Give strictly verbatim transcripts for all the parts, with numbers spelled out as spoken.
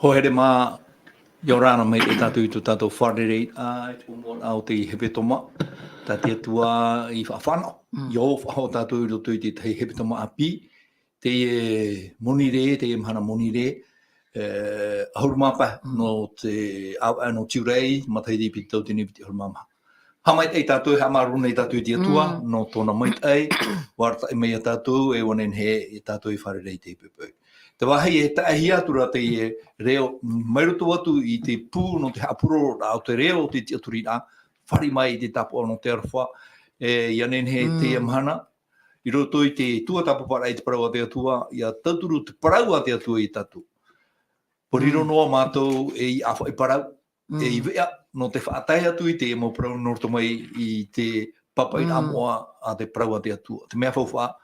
Hoa here mā, ʻia ora na mai tātou i tō tātou fārereiraʻa, ā, i te ʻōmuaraʻa o te hepetoma, tā te Atua i faʻafānaʻo. Mm. ʻIa faʻahoʻi tātou i roto i te tahi hepetoma ʻāpī, teie monirē, teie mahana monirē, e, ʻahuru mā pae, Mm. nō te, ā, ā, nō Tiurai, matahiti piti tauatini piti ʻahuru mā maha. Haʻamaitaʻi tātou, haʻamāuruuru nei tātou i te Atua, Mm. nō tōna maitaʻi, ʻua arataʻi mai ia tātou, e ʻua nehenehe ia tātou e fārerei i te poʻipoʻi. Te vāhi e taʻehia atu ra teie reo, mai roto atu i te pū nō te haʻapurororaʻa o te reo o te tiʻaturiraʻa, fāriʻi mai i te tāpaʻo nō te aroha, e, ʻia nehenehe Mm. teie mahana, i roto i te tuatāpaparaʻa i te parau a te Atua, ʻia tauturu te parau a te Atua ia tātou. ʻUa riro Mm. noa mātou ei ʻāfaʻi parau, Mm. ei veʻa, nō te faʻatae atu i te mau parau nō roto mai i te pāpaʻiraʻa Mm. moʻa a te parau a te Atua. Te mea faufaʻa,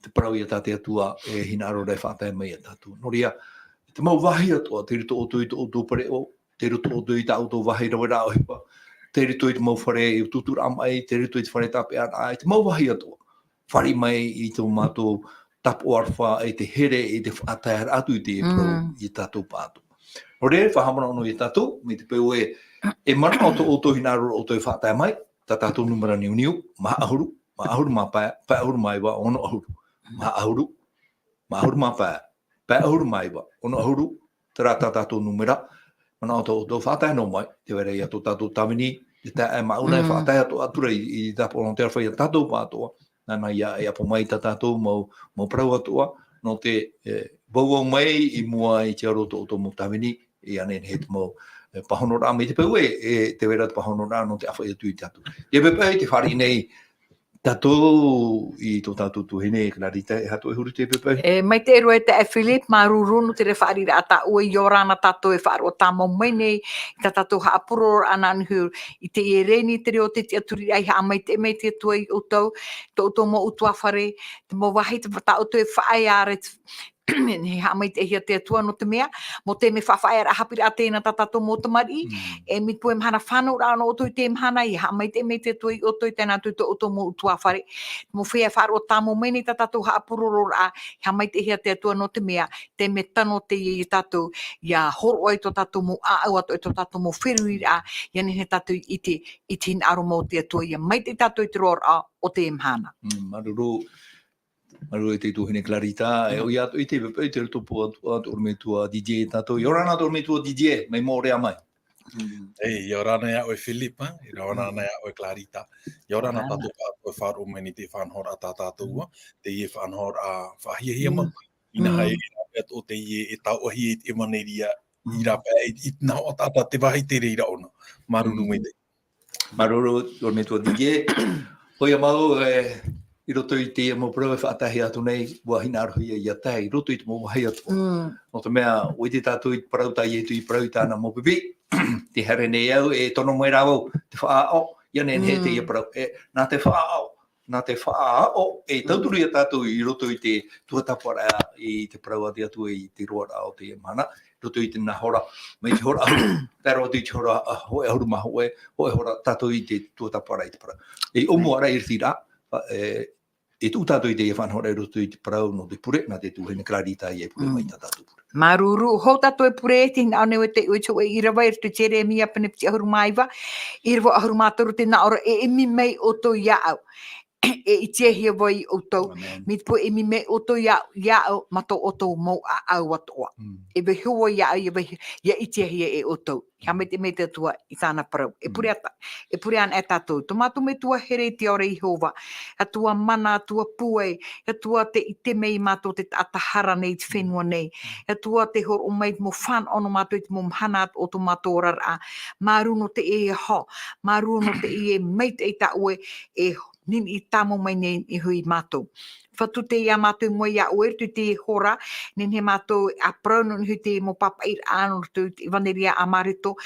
te parau ia tā te Atua e hinaʻaro ra e faʻatae mai ia tātou. Nō reira, te mau vāhi atoʻa, tei roto ʻoutou i tō ʻoutou pereʻoʻo, tei roto ʻoutou i tā ʻoutou vāhi raveraʻa ʻohipa, tei roto i te mau fare utuuturaʻa maʻi, tei roto i te fare tāpeʻaraʻa, i te mau vāhi atoʻa. Fāriʻi mai i tō mātou tāpaʻo aroha, i te here, i te faʻataeraʻa atu i te parau, Mm. i tātou pāʻatoʻa. Nō reira, faʻahaʻamanaʻo noa ia tātou, mai te peu ē, e manaʻo tō ʻoutou hinaʻaro ra ʻoutou e faʻatae mai, tā tātou nūmera niuniu, maha ʻahuru, maha ʻahuru mā pae, pae ʻahuru mā iva, ono ʻahuru. Maha ʻahuru, maha ʻahuru mā pae, pae ʻahuru mā iva, ono ʻahuru, terā tā tātou nūmera, manaʻo tō ʻoutou e faʻatae noa mai, tē vai ra ia tō tātou tāvini, te taeaʻe Mauna e Mm. faʻatae atu, atu ra i, i tāpaʻo nō te aroha ia tātou pāʻatoʻa, nāna ia e ʻapo mai tā tātou mau, mau parau atoʻa, nō te, e, vauvau mai i mua i te aro o tō ʻoutou mau tāvini, ʻia nehenehe te mau, e, pāhonoraʻa mai te peu ē, e, tē vai ra te pāhonoraʻa nō te ʻāfaʻi atu ia tātou. Ia poʻipoʻi te fāriʻi nei tātou i tō tātou tuahine Clarita, e aha tō ʻoe huru i teie poʻipoʻi? E, maitaʻi roa e taeaʻe Philip, māuruuru nō te fāriʻiraʻa tā ʻoe, ʻia ora na tātou e faʻaroʻo tāmau mai nei, i tā tātou haʻapurororaʻa nā niʻa i teie reni te reo o te tiʻaturiraʻa, ʻia haʻamaitaʻi mai te Atua ia ʻoutou, tō ʻoutou mau ʻutuāfare, te mau vāhi tā ʻoutou e faʻaea ra, e haʻamaitaʻihia te Atua nō te mea, mau teie faʻaearaʻa haʻapiʻiraʻa teie nā tā tātou mau tamariʻi, Mm. e mai te peu e mahana fānauraʻa nō ʻoutou i teie mahana, ʻia haʻamaitaʻi mai te Atua ia ʻoutou i teie nā atu tō ʻoutou mau ʻutuāfare. Mau feiā e faʻaroʻo tāmau mai nei tā tātou haʻapurororaʻa, ʻia haʻamaitaʻihia te Atua nō te mea, teie tano teie ia tātou, ʻia hōroʻa i tō tātou mau ʻāʻau atoʻa, i tō tātou mau feruriraʻa, ʻia nehenehe tātou i ʻite, i te hinaʻaro mau o te Atua, ʻia maitaʻi tātou i te roaraʻa o teie mahana. Mm, māuruuru, māuruuru e te tuahine Clarita, e Mm. ʻoia atoʻa i te poʻipoʻi, tei roto pū atu, atu ʻorometua Didier ia tātou. ʻIa ora na ʻorometua Didier, mai Moʻorea mai. Mm. E, ʻia ora na ia ʻoe Philip, ā, ʻia ora Mm. na ia ʻoe Clarita. ʻIa ora na Ora na. tātou pāʻatoʻa e faʻaroʻo mai nei i te faʻanahoraʻa tā tātou, ā, teie faʻanahoraʻa faʻahiahia mau. Mm. Inaha Mm. e rave atoʻa teie e tauʻahia i te ʻevaneria, Mm. i rāpae, i, i te nahoʻa taʻata te vāhi tei reira ʻōna. Māuruuru Mm. maitaʻi. Māuruuru, ʻorometua Didier. ʻOia mau, e, i roto i teie mau parau e faʻataehia atu nei, ʻua hinaʻarohia ʻia tae i roto i te mau vāhi atoʻa. Mm. Nō te mea, ʻua ʻite tātou i te parau tā Ietu i parau i tāna mau pipi. Tē haere nei au, e tono mai rā vau, te faʻaaʻo, ʻia nehenehe Mm. teie parau. E, nā te faʻaaʻo, nā te faʻaaʻo, e Mm. tauturu ia tātou i roto i te tuatāpaparaʻa, i te parau a te Atua i te roaraʻa o teie mahana, i roto i te nā hora, mai te hora ʻahuru, tae roa atu i te hora, ā, hōʻē ʻahuru mā hōʻē, hōʻē hora tātou i te tuatāpaparaʻa i te parau. E ʻōmuaraʻa i te reira, ā, e, e tuʻu tātou i teie faʻanahoraʻa i roto i te parau nō te pure, nā te tuahine Clarita ia e pure Mm. mai tā tātou pure. Māuruuru, hou tātou e pure, tē hinaʻaro nei au e taiʻo i te hōʻē ʻīrava i roto i te Ieremia pene piti ʻahuru mā iva, ʻīrava ʻahuru mā toru, tē nā ʻō ra, e ʻimi mai ʻoutou iāʻu. E ʻitehia vau ia ʻoutou. Amen. Mai te peu e ʻimi mai ʻoutou ia, iāʻu, mā tō ʻoutou mau ʻāʻau atoʻa. Mm. E vaiiho vau iāʻu, ia vaiiho, ʻia ʻitehia e ʻoutou. ʻIa Mm. haʻamaitaʻi mai te Atua i tāna parau. E Mm. pure ata, e pure ana e tātou. Tō mātou Metua here i te ao ra Iehova. Atua mana, Atua pūai, Atua tē ʻite mai ia mātou te taʻata hara nei i te Mm. fenua nei. Mm. Atua tē hōroʻa mai te mau fānaʻo nō mātou i te mau mahana o tō mātou oraraʻa. Māuruuru nō teie aho, māuruuru nō teie maitaʻi tā ʻoe e niniʻi tāmau mai nei i niʻa iho ia mātou. Fatu teie ia mātou i mua iā ʻoe i roto i teie hora, nehenehe mātou e parau nō niʻa i te mau pāpaʻiraʻa nō roto i te ʻevaneria a Mareko,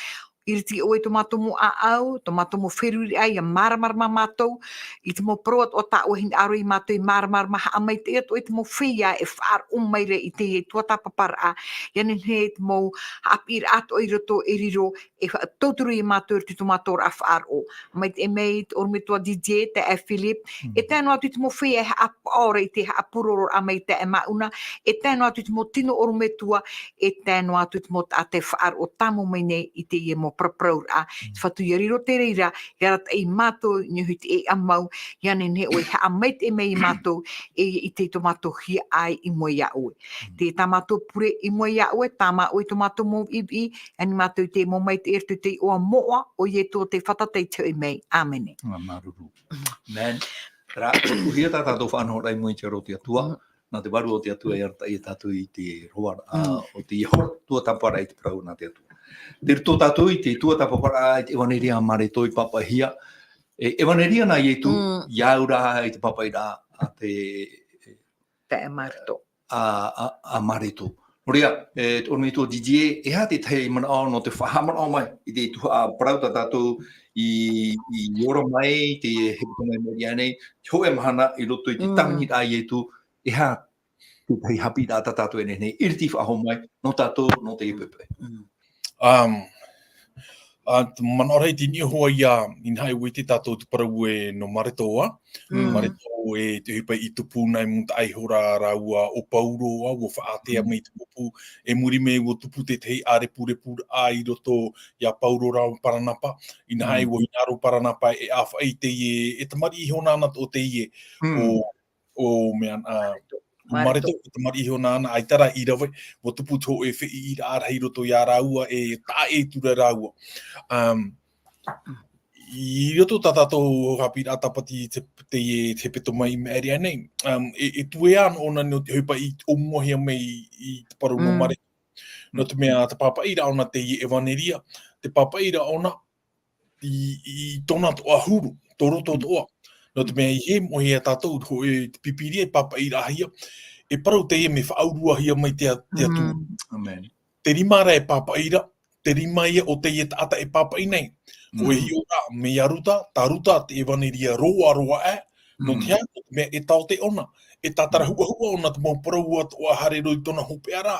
ʻIriti ʻoe i tō mātou mau ʻāʻau, tō mātou mau feruriraʻa, ʻia māramarama mātou i te mau parau atoʻa tā ʻoe e hinaʻaro ia mātou e māramarama, haʻamaitaʻi atoʻa i te mau feiā e faʻaroʻo mai ra i teie tuatāpaparaʻa, ʻia nehenehe te mau haʻapiʻiraʻa atoʻa i roto e riro, e faʻatauturu ia mātou i roto i tō mātou ra faʻaroʻo. Mai te mea i te ʻorometua D J, taeaʻe Philip, e tae noa atu i te mau feiā e haʻapaʻo ra i te haʻapūrororaʻa mai i teie māʻona, e tae noa atu i te mau tino ʻorometua, e tae noa atu i te mau taʻata e faʻaroʻo tāmau mai nei i teie mau paraparauraʻa. Te Fatu ʻia riro te reira, ʻia arataʻi ia mātou i niʻa i te ʻēʻa mau, ʻia nehenehe ʻoe e haʻamaitaʻi mai ia mātou, e ʻia ʻite i tō mātou hiaʻai i mua iā ʻoe. Te tā mātou pure i mua iā ʻoe, tāmā ʻoe i tō mātou mau viʻiviʻi, ani mātou i te mau maitaʻi i roto i te iʻoa moʻa o Ietu o te Fatu, te Fatu i te hoʻi mai. ʻĀmene. Ā, māuruuru. Amen. Terā, ʻua hia tā tātou faʻanahoraʻa i mua i te aro o te Atua, nā te Vārua o te Atua e arataʻi ia tātou i te roaraʻa o teie hora tuatāpaparaʻa i te parau nā te Atua. Tei roto tātou i te tuatāpaparaʻa i te ʻEvaneria a Mareko i pāpaʻihia, e, ʻEvaneria nā Ietu, ʻia au ra i te pāpaʻiraʻa a te Taeaʻe Mareko. a, a, a Mareko. Nō reira, e, te ʻorometua D J, e aha te tahi manaʻo nō te faʻahaʻamanaʻo mai i te tuhaʻa parau tā tātou i, i ora mai, te hepetoma i maʻiri aʻe nei, te hōʻē mahana i roto i te tāviniraʻa a Ietu, e aha te tahi haʻapiʻiraʻa tā tātou e nehenehe e ʻiriti faʻahou mai, nō tātou, nō teie poʻipoʻi. Um, a, te manaʻo rahi te niʻa hoʻi ia, inaha e ʻite tātou te parau e nō Mareko, ā. Mareko e te ʻohipa i tupu nā i mūtaʻa iho ra rāua ʻo Pauro, ā, ʻua faʻaātea mai te pupu, e muri mai ʻua tupu te tahi ʻārepurepu ra i roto iā Pauro rāua Paranapa, inaha e ʻua hinaʻaro Paranapa e ʻāfaʻi i teie, e tamariʻi iho nāna ʻo teie, ʻo ʻo mea, ā, Mareko. Mareko, e tamariʻi iho nāna, ʻaita rā i rave, ʻua tupu te hōʻē feʻiraʻa rahi i roto iā rāua, e taʻa ʻē atu ra rāua. Um, i roto tā tātou haʻapiʻiraʻa tāpati te, te, te hepetoma i maʻiri aʻe nei, um, e, e tuea ana ʻōna nō te ʻohipa i ʻōmuahia mai i, i te parau nō Mareko. Nō te mea te pāpaʻiraʻa ʻōna teie ʻEvaneria, te pāpaʻiraʻa ʻōna, i, i tōna toʻa huru, tō roto toʻa. Nō te mea i hē moʻe ia tātou, hōʻē te Pīpīria e pāpaʻiraʻahia, e parau teie mea faʻauruahia mai te, te Atua. Amen. Te rima ra e pāpaʻi ra, te rima ia o teie taʻata e pāpaʻi nei. Hōʻē hiʻoraʻa, mai iā Ruta, tā Ruta te ʻEvaneria roaroa aʻe, nō te aha, nō te mea e taote ʻōna, e tātara huʻahuʻa ʻōna te mau parau atoʻa e haere roa i tōna hopeʻa ra.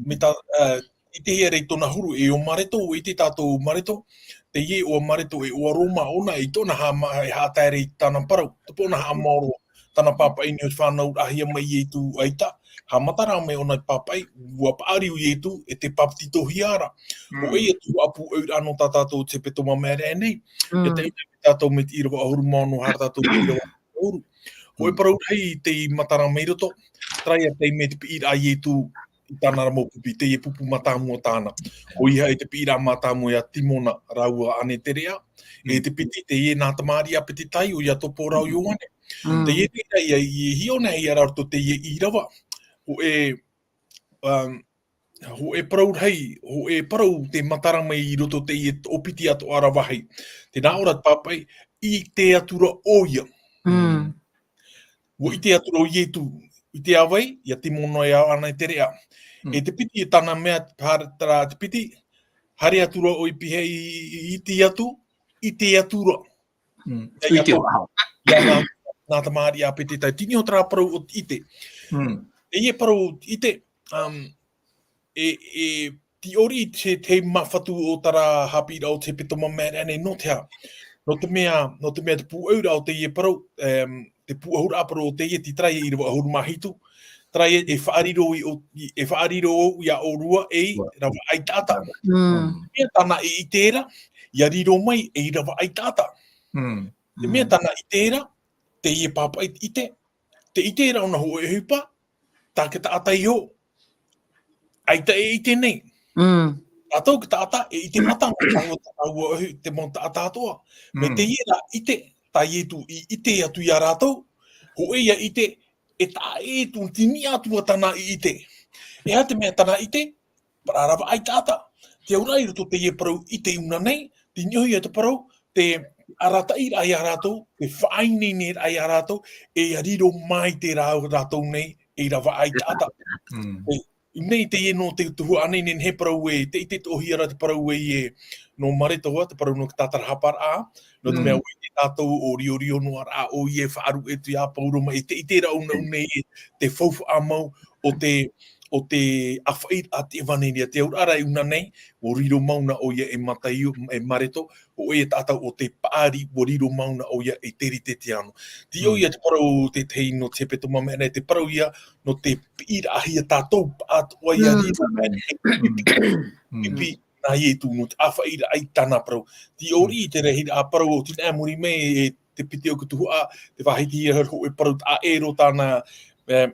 Mai tā, ā, ʻitehia ra i tōna huru, e ʻo Mareko, ʻua ʻite tātou Mareko, teie ʻo Mareko e ʻo Roma ʻōna, i tōna haʻama-, e haʻatae ra i tāna parau, te pō na haʻamaoro, tāna pāpaʻi i niʻa i te fānauraʻahia mai Ietu ʻaita, haʻamata rā mai ʻōna i pāpaʻi, ʻua paʻari ʻo Ietu, e tē pāpetitohia ra. Hōʻē atu haʻapūʻoiraʻa nō tā tātou te hepetoma i maʻiri aʻe nei, e te ʻīrava tātou mai te ʻīrava ʻahuru mā ono, haere tātou i te ʻīrava ʻahuru. Hōʻē parau rahi tei matara mai roto, terā ia tae mai te piʻiraʻa a Ietu i tāna ra mau pipi, teie pupu mātāmua tāna. ʻOia hoʻi te piʻiraʻa mātāmua iā Timona rāua ʻo Aneterea, e te piti, teie nā Tamaria Pete tahi, ʻo Iakobo rā ʻo Ioane. Teie nei rā ia, i hiʻo nei ia rā roto teie ʻīrava. Hōʻē, um, hōʻē parau rahi, hōʻē parau tē matara mai i roto teie toʻopiti atoʻa ra vāhi. Tē nā ʻō ra te pāpaʻi, ʻite atu ra ʻoia. ʻUa ʻite atu ra ʻo Ietu, ʻite ā vai, iā Timona e iā Aneterea. E te piti, e tāna mea, haere, terā te piti, haere atu ra ʻoe i pihaʻi, i, i, ʻite atu, ʻite atu ra. Mm. Ia, ia ʻite tō, ra. Ia nā, nā Tamaria Pete tahi. Teie terā parau o te ʻite. Mm. Teie parau o te ʻite, um, e, e, te ʻori i te, te māfatu o terā haʻapiʻiraʻa o te hepetoma i maʻiri aʻe nei, nō te aha. Nō te mea, nō te mea te pūʻohuraʻa o teie parau, um, te pūʻohuraʻa parau o teie, te terā ia ʻīrava ʻahuru mā hitu. Terā ia e faʻariro i o, i, e faʻariro au iā ʻōrua ei ravaʻai taʻata. Mm. Te mea tāna e ʻite ra, ʻia riro mai ei ravaʻai taʻata. Mm. Te mea tāna e ʻite ra, teie pāpaʻi te ʻite, te ʻite ra ʻōna hōʻē ʻohipa, tā te taʻata iho, ʻaita e ʻite nei. Mm. Tātou te taʻata, e ʻite mata, tāua, tāua ʻohi, te mau taʻata atoʻa. Mai teie rā ʻite, tā Ietu i ʻite atu iā rātou, hōʻē ia ʻite, e taʻa ʻē atu, te niʻa atu ā tāna i ʻite. E aha te mea tāna ʻite, parau ravaʻai taʻata. Te auraʻa i roto teie parau ʻite ʻōna nei, te niʻa hoʻi ia te parau, te arataʻiraʻa iā rātou, te faʻaineineraʻa iā rātou, e ʻia riro mai te rā-, rātou nei, ei ravaʻai taʻata. Mm. E, Nei teie nō te tuhaʻa nei, nehenehe e parau ē, te, te toʻohia ra te parau ē, nō Maretoa, te parau nō te tātarahapa ra, nō te mea ʻua ʻite tātou ʻo Riorio noa ra, ʻoia e faʻaruʻe atu ia Pauro mai, e te, ʻite ra ʻōna nei ē, te faufaʻa mau o te, o te ʻāfaʻiraʻa a te ʻevaneria, te auraʻa ra e ʻuna nei, ʻua riro mau na ʻoia e Mataio, e Mareto, ʻoia taʻata o te paʻari, ʻua riro mau na ʻoia e Teritetiano. Te ʻoia te parau tētahi nō te hepetoma mea nei, te parau ia nō te piʻiraʻahia tātou paʻatoʻa ia riro mai e pipi, pipi nā Ietu nō te ʻāfaʻiraʻa i tāna parau. Te ʻori i te rahiraʻa parau o tina e muri mai e te piti o te tuhaʻa, te faʻahiti ia hou e parau taʻa ʻē roa tāna, e,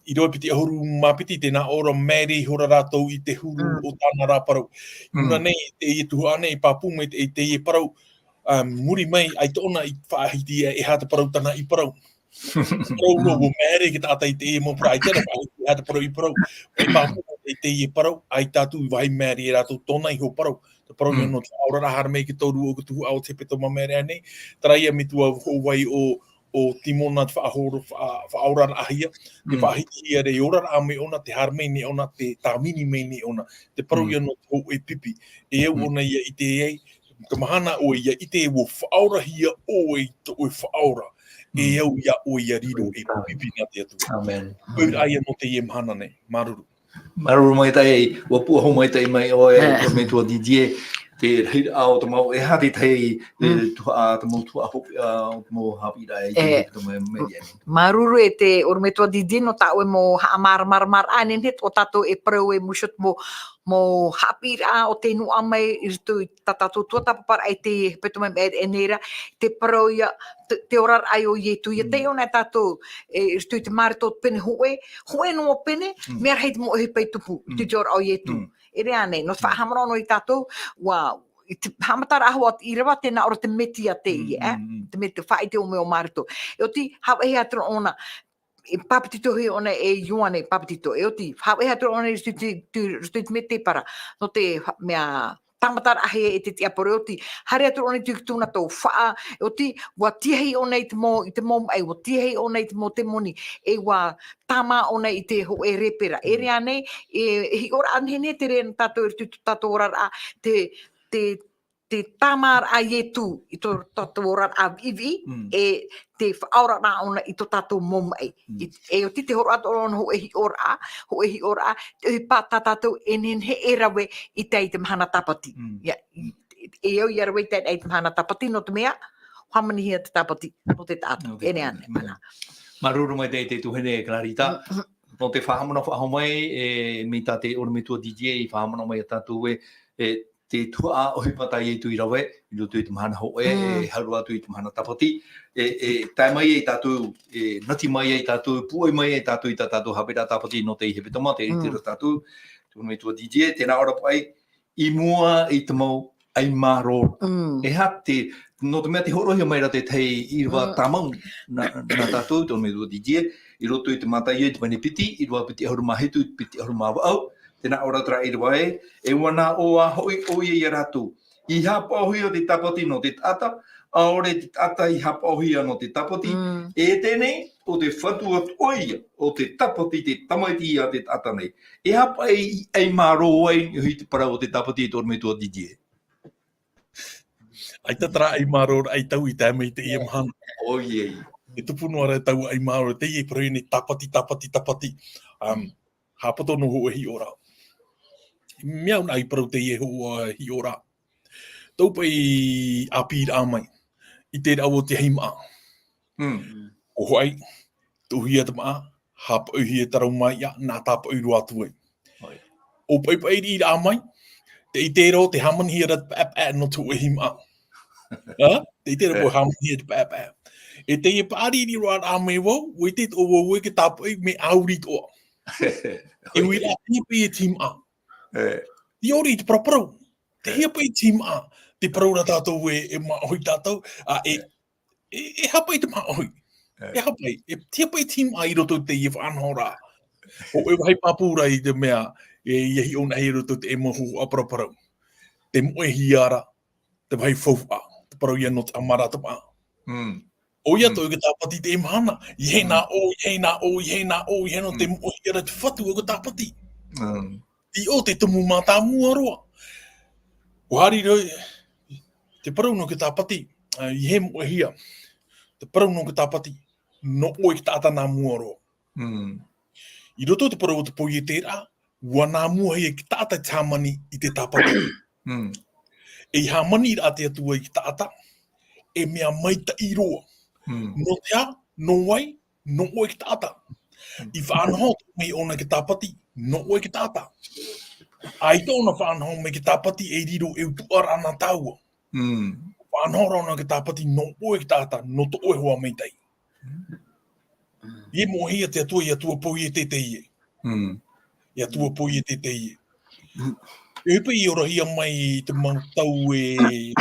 i roa piti ʻahuru mā piti, tē nā ʻō ra Mary ihora rātou i te huru o tāna rā parau. Nā nei, teie tuhaʻa nei, pāpū mai te, teie parau, ā, muri mai, ʻaita ʻōna i faʻahiti e, e aha te parau tāna i parau. Parau roa, ʻua Mary te taʻata i teie mau parau, ʻaita ʻōna faʻahiti e aha te parau i parau. E pāpū mai te, teie parau, ʻaita atu i vāhi Mary e rātou tōna iho parau. Te parau ia nō te faʻaoraraʻa haere mai i te toru o te tuhaʻa o te hepetoma mea nei. Terā ia metua hoʻo vai ʻo, ʻo Timona te faʻahoro-, faʻa-, faʻaoraraʻahia. Te faʻahitihia ra e oraraʻa mai ʻōna, te haere mai nei ʻōna, te tāvini mai nei ʻōna. Te parau ia nō te hōʻē pipi. E au ʻōna ia ʻite ai, te mahana ʻoe ia ʻite ʻua faʻaorahia ʻoe i tō ʻoe Faʻaora. E au ia ʻoe ia riro e pipi nā te Atua. ʻĒmeni. Koira ia nō teie mahana nei. Māuruuru. Māuruuru maitaʻi, ʻua pūʻohu maitaʻi mai ʻoe, ʻorometua Didier, te rahiraʻa o te mau, e aha te tahi, te tuhaʻa, te mau tuhaʻa hopeʻa, o te mau haʻapiʻiraʻa i te hepetoma mea nei. Māuruuru e te ʻorometua Didier nō tā ʻoe mau haʻamāramaramaraʻa, nehenehe tō tātou e parau e Mōsese mau, mau haʻapiʻiraʻa o tei noaʻa mai i roto i tā tātou tuatāpaparaʻa i te hepetoma mea nei ra, te parau ia, te, te oraraʻa o Ietu, ia tei ʻōna e tātou, e, i roto i te Mareko pene hōʻē, hōʻē noa pene, mea rahi te mau ʻohipa i tupu, i te, te oraraʻa o Ietu. E rave ānei, nō te faʻahaʻamanaʻo noa ia tātou, ʻua, i te haʻamataraʻa hoʻi i te ʻīrava, tē nā ʻō ra te Metia teie, e? Te Metia, faʻaʻite ʻō mai ʻo Mareko. E oti, haʻavāhi atu ra ʻōna, e papetitohia ʻōna e Ioane Papetito. E oti, haʻavāhi atu ra ʻōna i roto i te, te, roto i te mētēpara, nō te ha-, mea, tāmataraʻahia e te tiaporo, e oti, haere atu ra ʻōna i te tū nā tō faʻa, e oti, ʻua tiahi ʻōna i te mau, i te mau maʻi, ʻua tiahi ʻōna i te mau temoni, e ʻua tāmā ʻōna i te hōʻē lepera. E rave ānei, e, e hiʻoraʻa nehenehe te reira tātou i roto i tō tātou oraraʻa, te, te, te tāmāraʻa a Ietu i tō tātou oraraʻa viʻiviʻi, e te faʻaoraraʻa ʻōna i tō tātou mau maʻi. I, e oti te hōroʻa atoʻa ʻōna hōʻē hiʻoraʻa, hōʻē hiʻoraʻa, te ʻohipa tā tātou e nehenehe e rave i tae i te mahana tāpati. Ia, i, e au ia rave i tae i te mahana tāpati, nō te mea, hāmanihia te tāpati, nō te taʻata. Nō te taʻata. E rave ānei, māuruuru maitaʻi te tuahine Clarita. Nō te faʻahaʻamanaʻo faʻahou mai, e, mai tā te ʻorometua Didier i faʻahaʻamanaʻo mai ia tātou ē, e, te tuhaʻa ʻohipa tā Ietu i rave, i roto i te mahana hōʻē, e haere atu i te mahana tāpati, e, e, tae mai ia tātou, e, nati mai ia tātou, pūʻoi mai ia tātou i tā tātou haʻapiʻiraʻa tāpati nō teie hepetoma, te, te rā tātou, te ʻorometua Didier, tē nā ʻō ra paʻi, i mua i te mau ʻaimārō. E aha te, nō te mea tē hōroʻahia mai ra te tahi ʻīrava tāmau nā, nā tātou, te ʻorometua Didier, i roto i te Mataio i te pene piti, ʻīrava piti ʻahuru mā hitu, piti ʻahuru mā vaʻu, tē nā ʻō ra terā ʻīrava ē, e ʻua nā ʻō ā hoʻi ʻoia ia rātou, i haʻapaʻohia te tāpati nō te taʻata, ʻaore te taʻata i haʻapaʻohia nō te tāpati, e teie nei, ʻo te Fatu atoʻa ia, ʻo te tāpati te tamaiti a te taʻata nei. E aha paʻi i ʻaimārō ai i te parau o te tāpati, te ʻorometua Didier? ʻAita terā ʻaimārōraʻa i tae mai i teie mahana. ʻOia. E tupu noa ra taua ʻaimārō, teie parau nei tāpati, tāpati, tāpati. Um, haʻapoto noa hōʻē hiʻoraʻa. Mea au nā i parau teie hōʻē hiʻoraʻa. Tau paʻi ʻāpīraʻa mai. I te rāʻau o te haimaʻa. ʻO hoʻi, tuʻuhia te māʻa, haʻapaʻohia te rau māiʻa, nā tāpaʻo roa atu ai. ʻO paʻipaʻi riʻiraʻa mai, tē ʻite ra ʻo tē hāmanihia ra te paʻepaʻe nō te hōʻē haimaʻa. Ā? Tē ʻite ra ʻo hāmanihia te paʻepaʻe. E teie paʻari riʻiraʻa mai vau, ʻua ʻite atoʻa vau ē te tāpaʻo mea ʻāuri atoʻa. E uiraʻa, teie paʻi te haimaʻa. Te ʻori i te paraparau. Teie paʻi te haimaʻa, te parau ra tātou ē, e māʻohi tātou, ā, e, e, e aha paʻi te māʻohi? E aha paʻi, e, teie paʻi te haimaʻa i roto i teie faʻanahoraʻa. ʻO e vāhi pāpū ra i te mea, e, ʻia hiʻo na i roto i te mau hōhoʻa paraparau. Te moʻehia ra, te vāhi faufaʻa, te parau ia nō te ʻamara te māʻa. ʻOia atoʻa te tāpati i teie mahana, ʻeiaha e nā ʻō, ʻeiaha e nā ʻō, ʻeiaha e nā ʻō, ʻeiaha nō te moʻehia ra te Fatu o te tāpati. Mm. I ʻō te tumu mātāmua roa. ʻUa haere roa, te parau nō te tāpati, ā, i hē moʻehia. Te parau nō te tāpati, nō ʻoe te taʻata nā mua roa. Mm. I roto i te parau o te poieteraʻa, ʻua nā muahia te taʻata te hāmani i te tāpati. Mm. E hāmani rā te Atua i te taʻata, e mea maitaʻi roa. Mm. Nō te aha, nō vai, nō ʻoe te taʻata. Mm. I faʻanaho mai ʻōna i te tāpati, nō ʻoe te taʻata. ʻAita ʻōna faʻanaho mai i te tāpati e riro e utuʻa ra nā tāua. Mm. Faʻanaho ra ʻōna i te tāpati, nō ʻoe te taʻata, nō tō ʻoe hoa maitaʻi. I moʻehia te Atua, i Atua poiete teie. Mm. I Atua poiete teie. Mm. E ʻohipa i orahia mai i te mau tau e,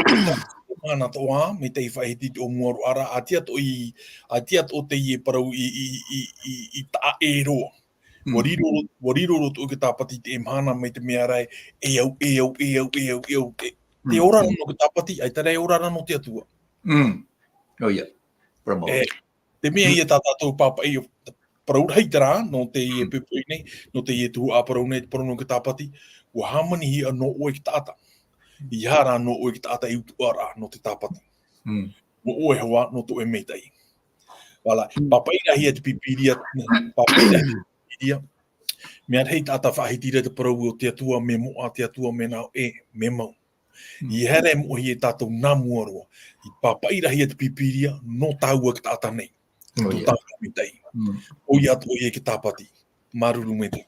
mahana atoʻa, mai te faʻahiti i te ʻōmuaraʻa ra, ʻaita atoʻa i, ʻaita atoʻa teie parau i, i, i, i, i taʻa ʻē roa. Mm. ʻUa riro, ʻua riro roa atoʻa te tāpati i te mahana mai te mea ra, e au, e au, e au, e au, e au, te, te Mm. ora ra nō te tāpati, ʻaita rā e ora ra nō te Atua. Mm. ʻOia. Parau mau. E, te mea Mm. ia tā tātou pāpaʻi, parau rahi terā, nō teie Mm. poʻipoʻi nei, nō teie tuhaʻa parau nei, te parau nō te tāpati, ʻua hāmanihia nō ʻoe te taʻata. ʻEiaha rā nō ʻoe te taʻata e utuʻa ra nō te tāpati. Mm. Nō ʻoe hoa, nō tō ʻoe maitaʻi. Voilà, Mm. pāpaʻi rahi ia te Pīpīria, pāpaʻi rahi ia te Pīpīria. Mea rahi taʻata faʻahiti ra te parau o te Atua, mea moʻa te Atua, mea nā ʻō, e, mea mau. Mm. I haere moʻehia e tātou nā mua roa. I pāpaʻi rahi ia te Pīpīria, nō tāua te taʻata nei. ʻOia. Tō tāua maitaʻi. Mm. ʻOia atoʻa ia te tāpati. Māuruuru maitaʻi.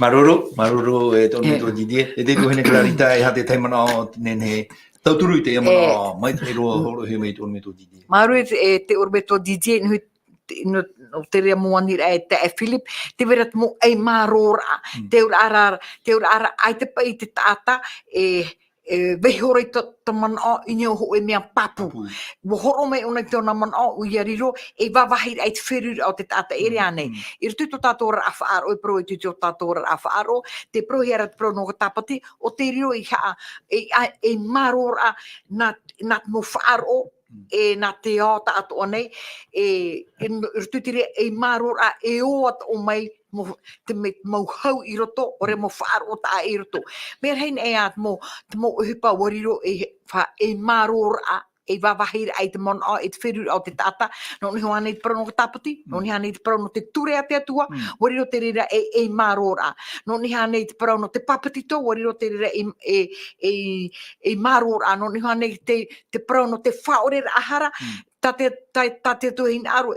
Māuruuru, māuruuru, e te ʻorometua E. Didier. E te tuahine Clarita, e aha te tahi manaʻo, nehenehe. Tauturu i te E. manaʻo, mai te roa hōroʻahia mai te ʻorometua Didier. Māuruuru e te ʻorometua Didier, nō te, nō, nō te reira mau aniraʻa e taeaʻe Philip, tē vai ra te mau ʻeimaroraʻa, Mm. te auraʻa ra, te auraʻa ra, ʻaita paʻi te taʻata, e, e, vaiiho ra i tō, tō manaʻo i niʻa i te hōʻē mea pāpū. Pāpū. ʻUa hōroʻa mai ʻōna i tōna manaʻo, ʻoia riro, e vāvāhi ra i te feruriraʻa o te taʻata e Mm, ʻere ānei. Mm. I roto i tō tātou oraraʻa faʻaroʻo, e parau i tō tātou oraraʻa faʻaroʻo, tē parauhia ra te parau nō te tāpati, ʻo tē riro i haʻa, e, a, ʻeimaroraʻa, nā, nā te mau faʻaroʻo, Mm. e nā te ao taʻatoʻa nei, e, e, i roto i te reira ʻeimaroraʻa, e ʻō atoʻa mai, mo-, te me-, mau hau i roto, ʻaore Mm. mau faʻaroʻo taʻa ʻē i roto. Mea rahi nei ā, te mau, te mau ʻohipa ʻua riro e fa-, ʻeimaroraʻa, e vāvāhi ra i te manaʻo, i te feruriraʻa o te taʻata, nō niʻa ānei te parau nō te tāpati, nō Mm. niʻa ānei te parau nō te ture a te Atua, Mm. ʻua riro te reira e, ʻeimaroraʻa. Nō niʻa ānei te parau nō te pāpetito, ʻua riro te reira e, e, e, ʻeimaroraʻa, nō niʻa ānei te, te parau nō te faʻaʻoreraʻa hara, Mm. tā te, tā, tā te Atua hinaʻaro,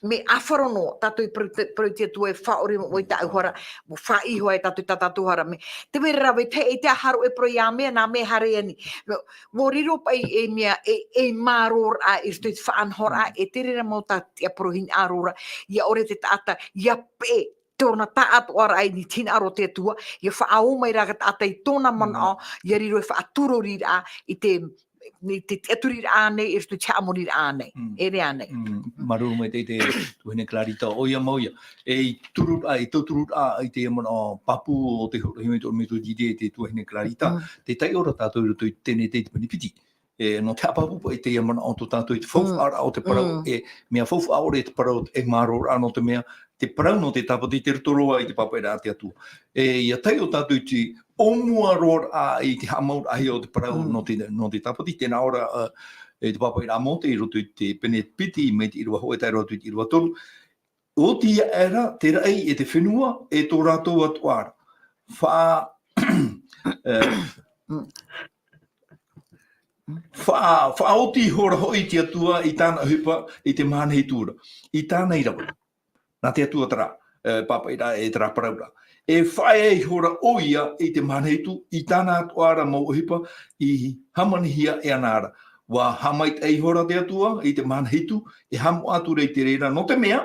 mea ʻāfaro noa, tātou i parau te, parau te Atua e faʻaʻore mai tāʻu hara, ʻua faʻaiho ai tātou tā tātou hara, mea, tē vai ra rave te, e te aha roa e parau ia mea, nā mea haere ani. Nō, ʻua riro paʻi e mea, e, ʻeimaroraʻa, i roto i te faʻanahoraʻa, Mm. e te reira mau tā te parau hinaʻaro ra, ʻia ʻore te taʻata, ʻia peʻe, tōna taʻatoʻaraʻa i te hinaʻaro o te Atua, ʻia faʻaō mai rā te taʻata i tōna Mm. manaʻo, ʻia riro e faʻaturoriraʻa i te, i te tiʻaturiraʻa ānei, i roto i te haʻamoriraʻa ānei, Mm. e ʻere ānei. Mm. Māuruuru maitaʻi te tuahine Clarita, ʻoia mau ia. E i turu, a, i tauturu, a, i te manaʻo pāpū o te hōroʻahia mai te ʻorometua Didier, te tuahine Clarita, Mm. tē taiʻo ra tātou i roto i teie nei te pene piti. E, nō te haʻapāpū paʻi i teie manaʻo tō tātou i te faufaʻaraʻa Mm. o te parau, Mm. e, mea faufaʻa ʻore te parau, ʻeimaroraʻa nō te mea, te parau nō te tāpati tei roto roa i te pāpaʻiraʻa a te Atua. E, ʻia taiʻo tātou i te ʻōmuaraʻa i te haʻamauraʻahia o te parau Mm. nō te, nō te tāpati, tē nā ʻō ra, ā, e te pāpaʻiraʻa a Mōte i roto i te pene piti, mai te ʻīrava hōʻē tae roa atu i te ʻīrava toru. ʻOti aʻera te raʻi e te fenua, e tō rātou atoʻa ra. Fa-, e, Mm. fa-, faʻaoti ihora hoʻi te Atua i tāna ʻohipa i te mahana hitu ra. I tāna ʻīrava. Nā te Atua terā, e, pāpaʻiraʻa e terā parauraʻa. E faʻaea ihora ʻoia i te mahana hitu, i tāna atoʻa ra mau ʻohipa i hāmanihia e ana ra. ʻUa haʻamaitaʻi ihora te Atua i te mahana hitu, e haʻamoʻa atu ra i te reira, nō te mea,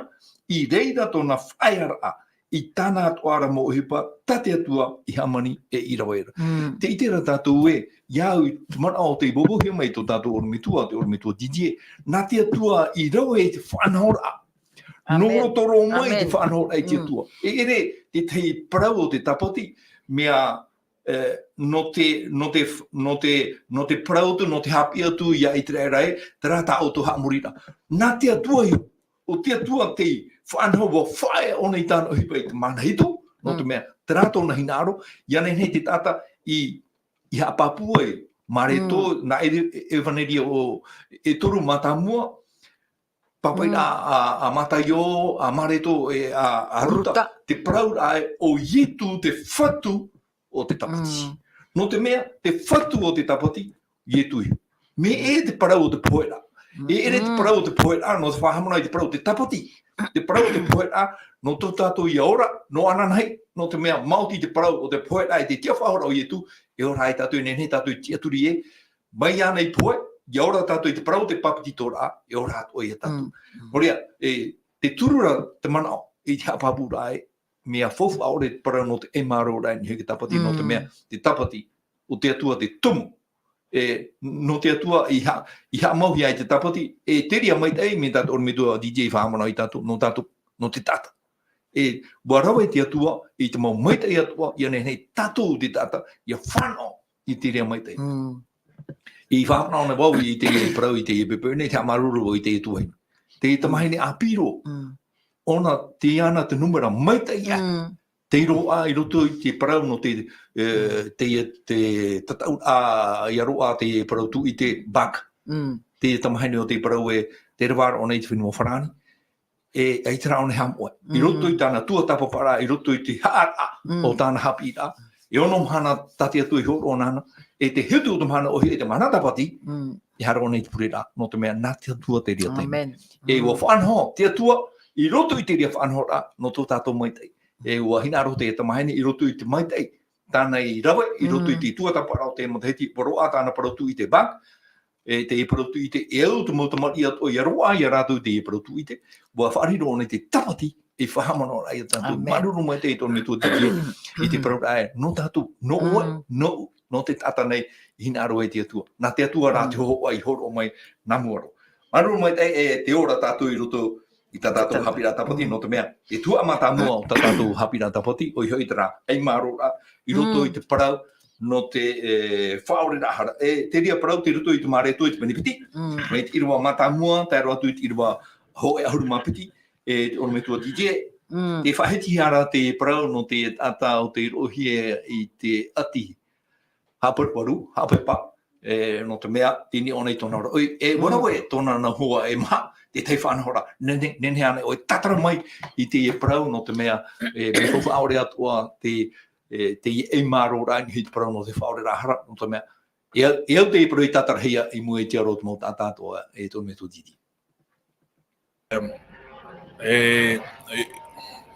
i reira tōna faʻaearaʻa, i tāna atoʻa ra mau ʻohipa, tā te Atua i hāmani e i rave ra. Mm. Tē ʻite ra tātou ē, ia au i te manaʻo tei vauhia mai tō tātou ʻorometua, te ʻorometua Didier, nā te Atua i rave i te faʻanahoraʻa. Nō Amen. roto roa mai te Amen. faʻanahoraʻa i te Mm. Atua. E ʻere, te tahi parau o te tāpati, mea, e, nō te, nō te, nō te, nō te parau atu, nō te haʻapiʻi atu ia ʻĪteraʻera ē, terā tā ʻoutou haʻamoriraʻa. Nā te Atua iho, ʻo te Atua tei faʻanaho, ʻua faʻaea ʻōna i tāna ʻohipa i te mahana hitu, Nō te mea, terā tōna hinaʻaro, ʻia nehenehe te taʻata i, i haʻapāpū ai, Mareko, nā e, e, Evanelia o, e toru mātāmua, pāpaʻi a, a, a Mataio, a Mareko, e, a, a Ruta, te parau ra e, ʻo Ietu te fatu o te tāpati. Nō te mea, te fatu o te tāpati, Ietu iho. Mea ʻē te parau o te pohe ra. E ʻere te parau o te pohe ra, nō te faʻahaʻamanaʻo i te parau o te tāpati. Te parau o te pohe ra, nō tō tātou ia ora, nō ananahi, nō te mea maoti te parau o te pohe ra, e te tiʻafaʻahoraʻa o Ietu, e ora ai tātou, e nehenehe tātou i tiʻaturi ē, mai iāna i pohe, ia ora tātou i te parau o te bāpetizoraʻa, e ora atoʻa ia tātou. Nō reira, e, te turu ra te manaʻo, i te haʻapāpūraʻa ē, mea faufaʻa ʻore te parau nō te ʻēmāroraʻa i niʻa i te tāpati, nō te mea, te tāpati, o te Atua te tumu. E, nō te Atua i ha-, i haʻamauhia ai te tāpati, e te reira maitaʻi, mea tātou ʻorometua D J i faʻahaʻamanaʻo ia tātou, nō tātou, nō te taʻata. E, ʻua rave te Atua, i te mau maitaʻi atoʻa, ʻia nehenehe tātou te taʻata, ʻia fānaʻo i te reira maitaʻi. I faʻahaʻamanaʻo nei vau i te parau, i te pepe nei, te haʻamāuruuru i te tuahine. Te tamahine ʻāpī roa. ʻOna, tei iāna te nūmera maitaʻi aʻe. Tei roaʻa i roto i te parau nō te, e, te, te tataʻuraʻa, ia roaʻa te parau tūʻite bac. Te tamahine o te parau e, te reva ra ʻōna i te fenua Farāni. E, ʻaita rā ʻōna e haʻamoʻe. I roto i tāna tuatāpaparaʻa, i roto i te haʻaraʻa o tāna haʻapiʻiraʻa. E ono mahana tā te Atua i hōroʻa nāna, e te hitu o te mahana ʻohie, e te mahana tāpati, e haere ʻōna i te pureraʻa, nō te mea nā te Atua te reira taime. E ʻua faʻanaho te Atua, i roto i te reira faʻanahoraʻa, nō tō tātou maitaʻi. E ʻua hinaʻaro te tamahine, i roto i te maitaʻi, tāna i rave, i roto i te tuatāpaparaʻa o te matahiti, ʻua roaʻa tāna parau tūʻite bac, e te parau tūʻite, e au te mau tamariʻi atoʻa, ia roaʻa ia rātou te parau tūʻite, ʻua faʻariro ʻōna i te tāpati, e faʻahaʻamanaʻoraʻa ia tātou. Māuruuru maitaʻi tō ʻorometua D J, i te parauraʻa ē, nō tātou, nō ʻoe, nōʻu, nō te taʻata nei, i hinaʻaro ai te Atua. Nā te Atua rā te hōhoʻa i hōroʻa mai nā mua roa. Māuruuru maitaʻi e te ora tātou i roto i tā tātou haʻapiʻiraʻa tāpati, nō te mea, e tuhaʻa mātāmua o tā tātou haʻapiʻiraʻa tāpati, ʻoia hoʻi terā ʻēmāroraʻa, i roto i te parau, nō te, e, faʻaoreraʻa hara. E, te reira parau tei roto i te Mareko i te pene piti, mai te ʻīrava mātāmua, tae roa atu i te ʻīrava hōʻē ʻahuru mā piti, e, tō ʻorometua D J, te faʻahitihia ra te parau nō te taʻata o tei roʻohia i te ʻati haʻaparuparu, haʻapepa, e, nō te mea, teie ʻōna i tōna roʻi, e, ʻua rave tōna nau hoa e maha, te tahi faʻanahoraʻa, nehenehe, nehenehe ānei ʻoe e tātara mai i teie parau, nō te mea, e, mea faufaʻa ʻore atoʻa te, e, te ʻēmāroraʻa i niʻa i te parau nō te faʻaoreraʻa hara, nō te mea, e au, e au te parau i tātarahia i mua i te aro o te mau taʻata atoʻa, e tō ʻorometua D J. E, e,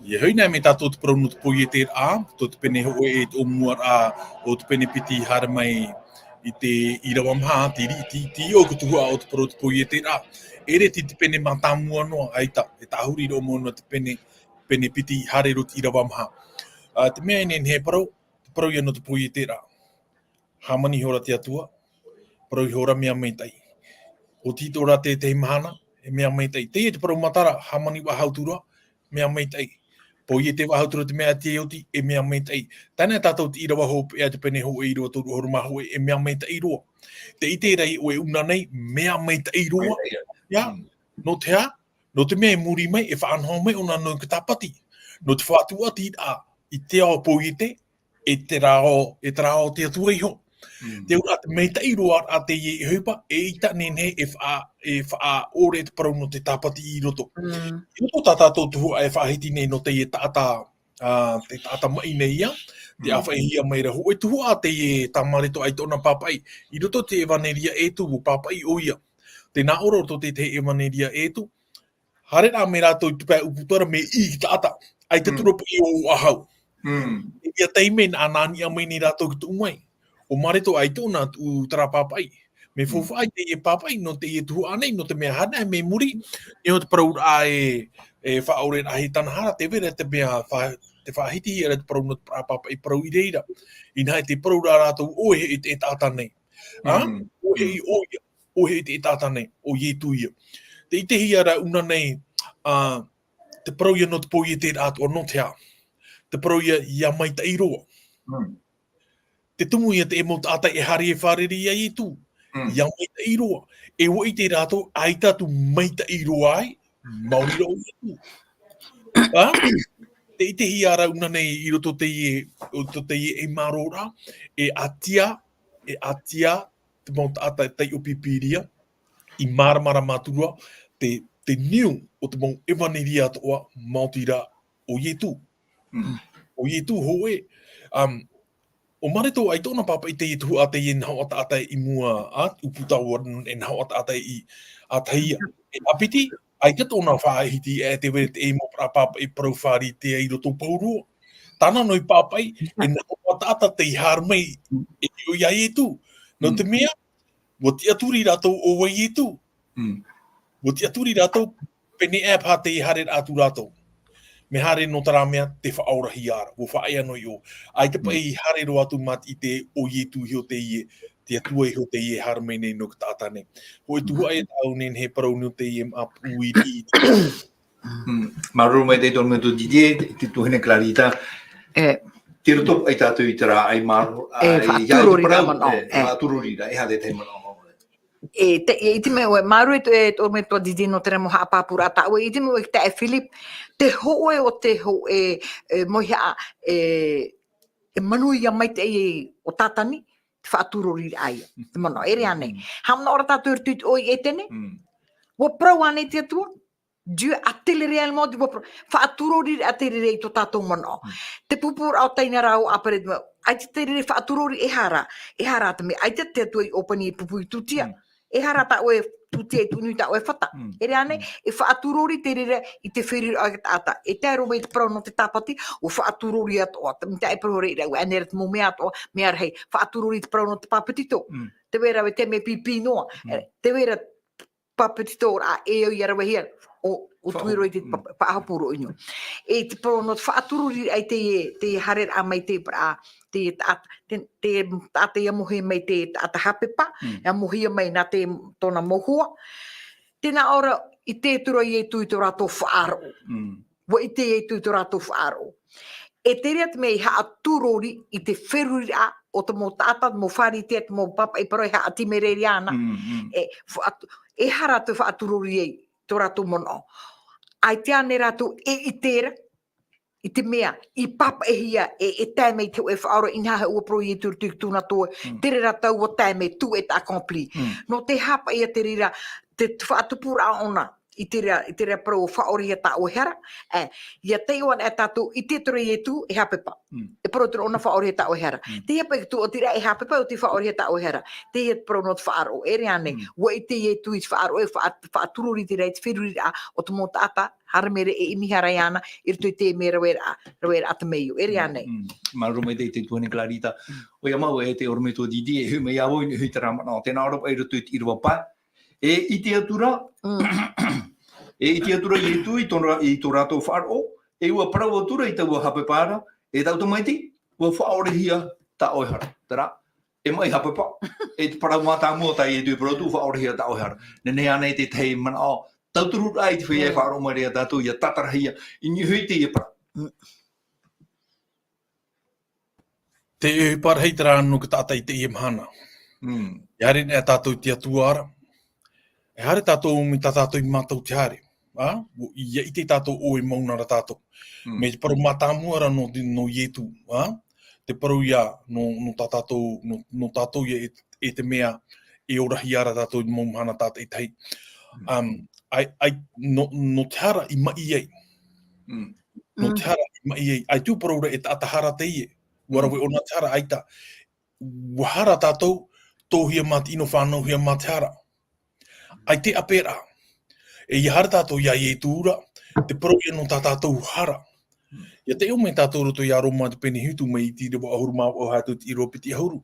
ʻia hoʻi na mai tātou te parau nō te poieteraʻa, tō te pene hōʻē e te ʻōmuaraʻa o te pene piti haere mai i te ʻīrava maha, te ri-, te, te iʻoa tuhaʻa o te parau te poieteraʻa. E ʻere i te pene mātāmua noa, ʻaita, e tāhuri roa mau noa te pene, pene piti haere i roto i te ʻīrava maha. A, te mea e nehenehe e parau, te parau ïa nō te poieteraʻa. Hāmani ihora te Atua, parau ihora mea maitaʻi. ʻOti atoʻa ra te, te mahana, e mea maitaʻi. Teie te parau matara, hāmani faʻahou atu ra, mea maitaʻi. Poiete faʻahou atu ra te mea ʻati e oti, e mea maitaʻi. Tae noa tātou i te ʻīrava hopeʻa, te pene hōʻē ʻīrava toru ʻahuru mā hōʻē, e mea maitaʻi roa. Tē ʻite ra ʻoe ʻūnā nei, mea maitaʻi roa. Maitaʻi. ʻIa, nō te aha? Nō te mea i muri mai, e faʻanaho mai ʻōna nō te tāpati. Nō te faʻatuatiraʻa i te ao poiete, e te rā o, e te rā o te Atua iho. Te auraʻa te maitaʻi roa a teie ʻohipa, eʻita e nehenehe e faʻa-, e faʻaʻore te parau nō te tāpati i roto. I roto tā tātou tuhaʻa e faʻahiti nei nō teie taʻata, ā, te taʻata maʻi nei ïa, tē ʻāfaʻihia mai ra hōʻē tuhaʻa teie tāmāreto ʻaita ʻōna pāpaʻi. I roto i te ʻevaneria e Ietu, ʻua pāpaʻi ʻoia. Tē nā ʻō ra i roto i te tahi ʻevaneria e Ietu, haere rā mai rātou i te pae ʻūputa ra mea ʻī i te taʻata, ʻaita atu ra paʻi ʻo ʻoaʻoa. I teie taime nā, nā niʻa mai nei rātou i tuʻu mai. ʻO Mareto ʻaita ʻōna tuʻu terā pāpaʻi. Mea faufaʻa i teie pāpaʻi nō teie tuhaʻa nei, nō te mea haere mai muri, e ʻo te parauraʻa e, e faʻaʻore rahi tāna hara, tē vai ra te mea fa-, tē faʻahitihia ra te parau nō te pā-, pāpaʻi parau i reira. Inaha, tē parau ra rātou, ʻoe e te taʻata nei. Ā? ʻOe ʻoia. ʻOe e te taʻata nei, ʻo Ietu ïa. Tē ʻitehia ra ʻūnā nei, ā, te parau ïa nō te poieteraʻa atoʻa nō te aha. Te parau ïa, ʻia maitaʻi roa. Te tumu ïa te mau taʻata e haere e fārerei ia Ietu. ʻIa maitaʻi roa. E ʻua ʻite rātou, ʻaita atu maitaʻi roa ai, maori roa ʻo Ietu. Ā? te ʻitehia ra ʻōna nei i roto teie, i roto teie ei mārō ra, e ʻatia, e ʻatia te mau taʻata e taiʻo pīpīria, i māramarama atu ra te, te niu o te mau ʻevaneria atoʻa, maoti rā ʻo Ietu. Mm. ʻO Ietu hōʻē, um, ʻo Mareko, ʻaita ʻōna pāpaʻi teie tuhaʻa teie nahoʻa taʻata i mua, ā, ʻūputa ʻoia e nahoʻa taʻata i, ā, tahi ia. E ʻāpiti, ʻaita tōna faʻahiti e te vai te mau parau pāpaʻi parau fāriʻi i roto pauroa. Tāna noa i pāpaʻi, e nahoʻa taʻata tei haere mai, e hiʻo ia Ietu. Nō te mea, ʻua tiʻaturi rātou ʻo vai Ietu. Mm. ʻUa tiʻaturi rātou, pēnei aʻe paha te haereraʻa atu rātou. Mea haere nō terā mea te faʻaorahia ra, ʻua faʻaea noa i ʻō. ʻAita paʻi haere roa atu mā te ʻite ʻo Ietu iho teie, te Atua iho teie e haere mai nei nō te taʻata nei. Hōʻē tuhaʻa e tāʻu nei he parau nō teie māʻa pū i riʻi. Mm. Māuruuru maitaʻi tō ʻorometua Didier, te, te tuahine Clarita. E. Tei roto paʻi tātou i terā ʻai mārō, e, ā, e, faʻaturori rā manaʻo, e, e. Faʻaturori rā, e aha te tahi manaʻo. E, te, e, ʻite mai ʻoe, māuruuru e, e, tō ʻorometua Didier nō terā mau haʻapāpūraʻa tā ʻoe, ʻite mai ʻoe i te taeaʻe Philip, te hōʻē o te hōʻē, e, mauhaʻa, e, e manuia maitaʻi ʻo Tātani, te faʻaturoriraʻa ia, te manaʻo, ʻere ānei. Mm. Haʻamanaʻo ra tātou i roto i te ʻō i ʻEtene, ʻua parau ānei te Atua, Dieu a-t-il réellement dit, ʻua parau, faʻaturoriraʻa te reira i tō tātou manaʻo. Mm. Te pūpūraʻa o Taina rā ʻo Aperahama, ʻaita te reira faʻaturori, e aha rā, e aha rā te mea, ʻaita te Atua i ʻōpani e pupu i tūtia. Mm. E aha rā tā ʻoe tūtia, i tūnui tā ʻoe fata. Mm. ʻEre ānei, e faʻaturori te reira i te feruriraʻa o te taʻata. E tae roa mai te parau nō te tāpati, ʻua faʻaturori atoʻa. Te, te parau reira, ʻua ʻānei ra te mau mea atoʻa, mea rahi, faʻaturori te parau nō te pāpetito. Mm. Te vai ra e te mea pīpī noa. Mm. E, te vai ra pāpetitoraʻa, e au ia ravehia, ʻo, ʻo Faʻahopu. Tui roa i te pa-, Faʻahopu Roʻi Nui. E te parau nō te faʻaturoriraʻa i te, te haereraʻa mai te parau, te taʻata, te, te taʻata i amohia mai te taʻata haʻapepa, Mm. i amohia mai nā te, tōna mau hoa. Tē nā ʻō ra, ʻite atu ra Ietu i tō rātou faʻaroʻo. Mm. ʻUa ʻite Ietu i tō rātou faʻaroʻo. E te reira te mea i haʻaturori i te feruriraʻa o te mau taʻata, te mau Pharisea, te mau pāpaʻi parau e haʻatimereria ana. Mm, mm. E, faʻatu-, e aha rātou faʻaturori ai tō rātou manaʻo. ʻAita ānei rātou e ʻite ra, i te mea, i pāpaʻihia, e, e tae mai te hōʻē faʻaora, inaha ʻua parau Ietu i roto i te Tūnato, Mm. te reira tāua tae mai, tout est accompli. Mm. Nō te aha paʻi ia te reira, te, te faʻatupuraʻa ʻōna, i te reira, i te reira parau faʻaorahia tā ʻoe hara, e, ʻia taiʻo ana e tātou, ʻite atu ra Ietu e haʻapepa. Mm. E parau atu ra ʻōna faʻaorahia tā ʻoe hara. Mm. Te aha paʻi te tuʻatiraʻa e haʻapepa, ʻo tei faʻaorahia tā ʻoe hara. Te aha te parau nō te faʻaroʻo, ʻere ānei. Mm. ʻUa ʻite Ietu i te faʻaroʻo, e faʻa-, faʻaturori te reira i te feruriraʻa o te mau taʻata, haere mai ra e ʻimi hara iāna, i roto i te mea raveraʻa, raveraʻa temeio, ʻere ānei. Mm, mm. Māuruuru maitaʻi te tuahine Clarita. Mm. ʻOia mau e te ʻorometua Didier, e hui mai iā vau i niʻa i terā manaʻo. Tē nā ʻō ra paʻi i roto i te ʻīrava pae. E ʻite atu ra. Mm. E ʻite atu ra Ietu i tōna, i tō rātou faʻaroʻo. E ʻua parau atu ra i taua haʻapepa ra. E tāʻu tamaiti, ʻua faʻaorahia tā ʻoe hara. Terā, e maʻi haʻapepa, e te parau mātāmua tā Ietu i parau atu, faʻaorahia tā ʻoe hara. Nehenehe ānei te tahi manaʻo, tauturu rā i te feiā e Mm. faʻaroʻo mai ra ia tātou, ʻia tātarahia, i niʻa i teie parau. Mm. Te parahi terā nō te taʻata i teie mahana. Mm. E haere nei tātou i te Atua ra. E haere tātou mai tā tātou i mātau te haere. Ā? ʻIa ʻite tātou ʻoe mau nā rā tātou. Mm. Mai te parau mātāmua ra nō, nō Ietu, ā? Te parau ia nō, nō tā tātou, nō, nō tātou ia e, e te mea, e orahia ra tātou i mau mahana tātaʻitahi. Mm. Um, ai, ai, nō, nō te hara i maʻi ai. Mm. Nō Mm. te hara i maʻi ai. ʻAita parau ra e taʻata hara teie. ʻUa Mm. rave ʻōna te hara, ʻaita. ʻUa hara tātou, tōhia mā te ʻino, fānauhia mā te hara. ʻAita e ʻapeʻaraʻa. E ʻia haere tātou iā Ietu ra, te parau ia nō tā tātou hara. ʻIa taiʻo mai tātou roto iā Roma te pene hitu mai i te ʻīrava ʻahuru mā vaʻu haere atu i te ʻīrava piti ʻahuru.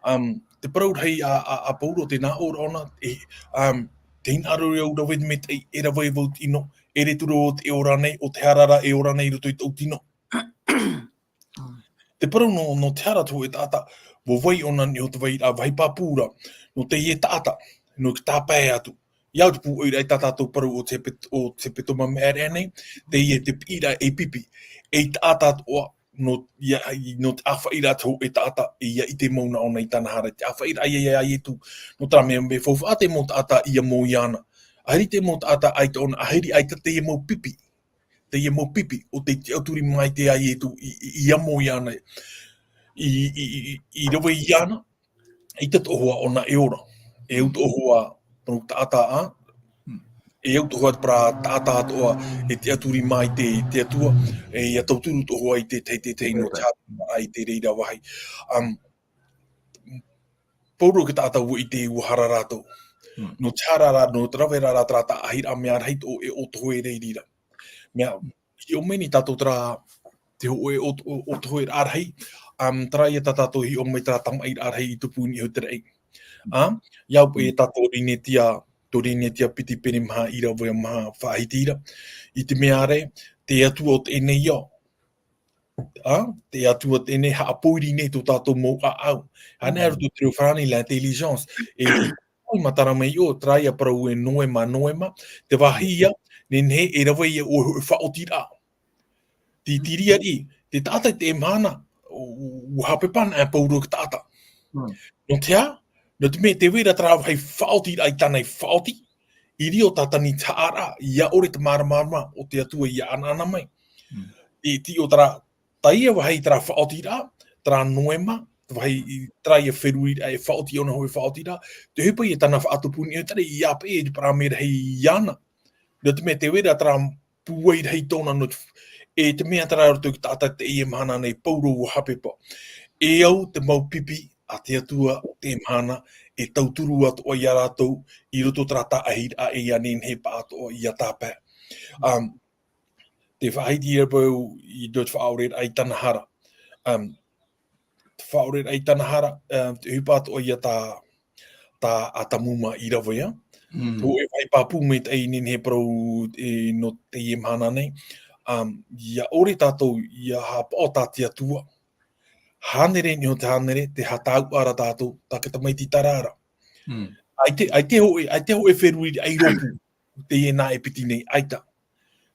Um, te parau rahi a, a, a Paulo, tē nā ʻō ra ʻōna, e, um, tē hinaʻaro au ra vau i te mea, e rave vau te ʻino, e ʻere atu ra vau te ʻore nei, ʻo te hara rā e ora nei i roto i tōʻu tino. Te parau nō, nō te hara atu e taʻata, ʻua vai ʻōna i niʻa i te vairaʻa, vāhi pāpū ra, nō teie taʻata, nō te tāpae atu. ʻIa au te pūʻoiraʻa i tā tātou parau o te hepet-, o te hepetoma mea ʻere nei, teie te piʻiraʻa ei pipi, ei taʻata atoʻa, nō, ʻia, nō te ʻāfaʻiraʻa atu e taʻata, ʻia ʻite mau nā ʻōna i tāna hara, te ʻāfaʻiraʻa ia, ia, ia Ietu, nō terā mea, mea faufaʻa te mau taʻata ʻia mau iāna. ʻAhiri te mau taʻata ʻaita ʻōna, ʻahiri ʻaita teie mau pipi. teie mau pipi, ʻo tei tiʻaturi mai te ʻāiʻa i, i, i amo iāna, i, i, i, i rave iāna, ʻeita tō hoa ʻōna e ora. E au tō hoa, parau taʻata ā, e au tō hoa te parau taʻata atoʻa, e tiʻaturi mai te, te Atua, e ia tauturu tō hoa i te, te, te, te, no te hara, i te reira vāhi. Um, Pauroa te taʻata ua ʻite ua hara rātou. No te hara rā, no te rave rā, rā, terā taʻahiraʻa mea rahi tō e ʻo tō hoa i reira. Mea, hiʻo mai nei tātou terā, te hōʻē ʻo, ʻo, ʻo tō hoa rahi, um, terā ia tā tātou hiʻo mai terā tamaʻi rahi i tupu i niʻa i te raʻi. A, ia au e tātou Rīnetia, tō Rīnetia piti pene maha ʻīrava maha faʻahiti ra. I te mea ra, te Atua o teie nei ao. A, te Atua teie nei haʻapōiri nei tō tātou mau ʻāʻau. Ana e roto te reo farāni, l'intelligence. E, ʻoi matara mai ʻo, terā ia parau e noema, noema. Te vāhi ia, nehenehe e rave ia ʻoe hoʻi faʻaotiraʻa. Te, te reira, te taʻata i teie mahana, ʻo, ʻo, ʻua haʻapepa ana e Pauroa te taʻata. No te aha? No te mea tē vai ra terā vāhi faʻaotiraʻa i tāna i faʻaoti, i riro Tātani te haʻaraʻa, ʻia ʻore te māramarama o te Atua ʻia ʻanaʻana mai. E, te ʻo terā, teie vāhi terā faʻaotiraʻa, terā noema, te vāhi i terā ia feruriraʻa e faʻaoti ʻōna hoʻi faʻaotiraʻa, te ʻohipa ia tāna faʻatupu i niʻa i te raʻi, ʻia peʻe i te parau mea rahi iāna. No te mea tē vai ra terā pūai rahi tōna no te, e te mea terā roto i te taʻata teie mahana nei Pauroa ʻua haʻapepa. E au te mau pipi a te Atua teie mahana, e tauturu atoʻa ia rātou, i roto terā taʻahiraʻa e ia nehenehe paʻatoʻa ʻia tāpae. Um, te faʻahiti ra pau i te faʻaʻoreraʻa i tāna hara. Um, te faʻaʻoreraʻa i tāna hara, um, te ʻohipa atoʻa ia tā, tā Atamu mā ʻīrava ia. Tō e vāhi pāpū maitaʻi nehenehe parau e no teie mahana nei. Um, ʻia ʻore tātou, ʻia haʻapaʻo tā te Atua. Hānere i niʻa i te hānere, te haʻatāuʻa ra tātou, tā te tamaiti terā ra. ʻAita, ʻaita hōʻē, ʻaita hōʻē feruriraʻa i rōpū. Teie nā e piti nei, ʻaita.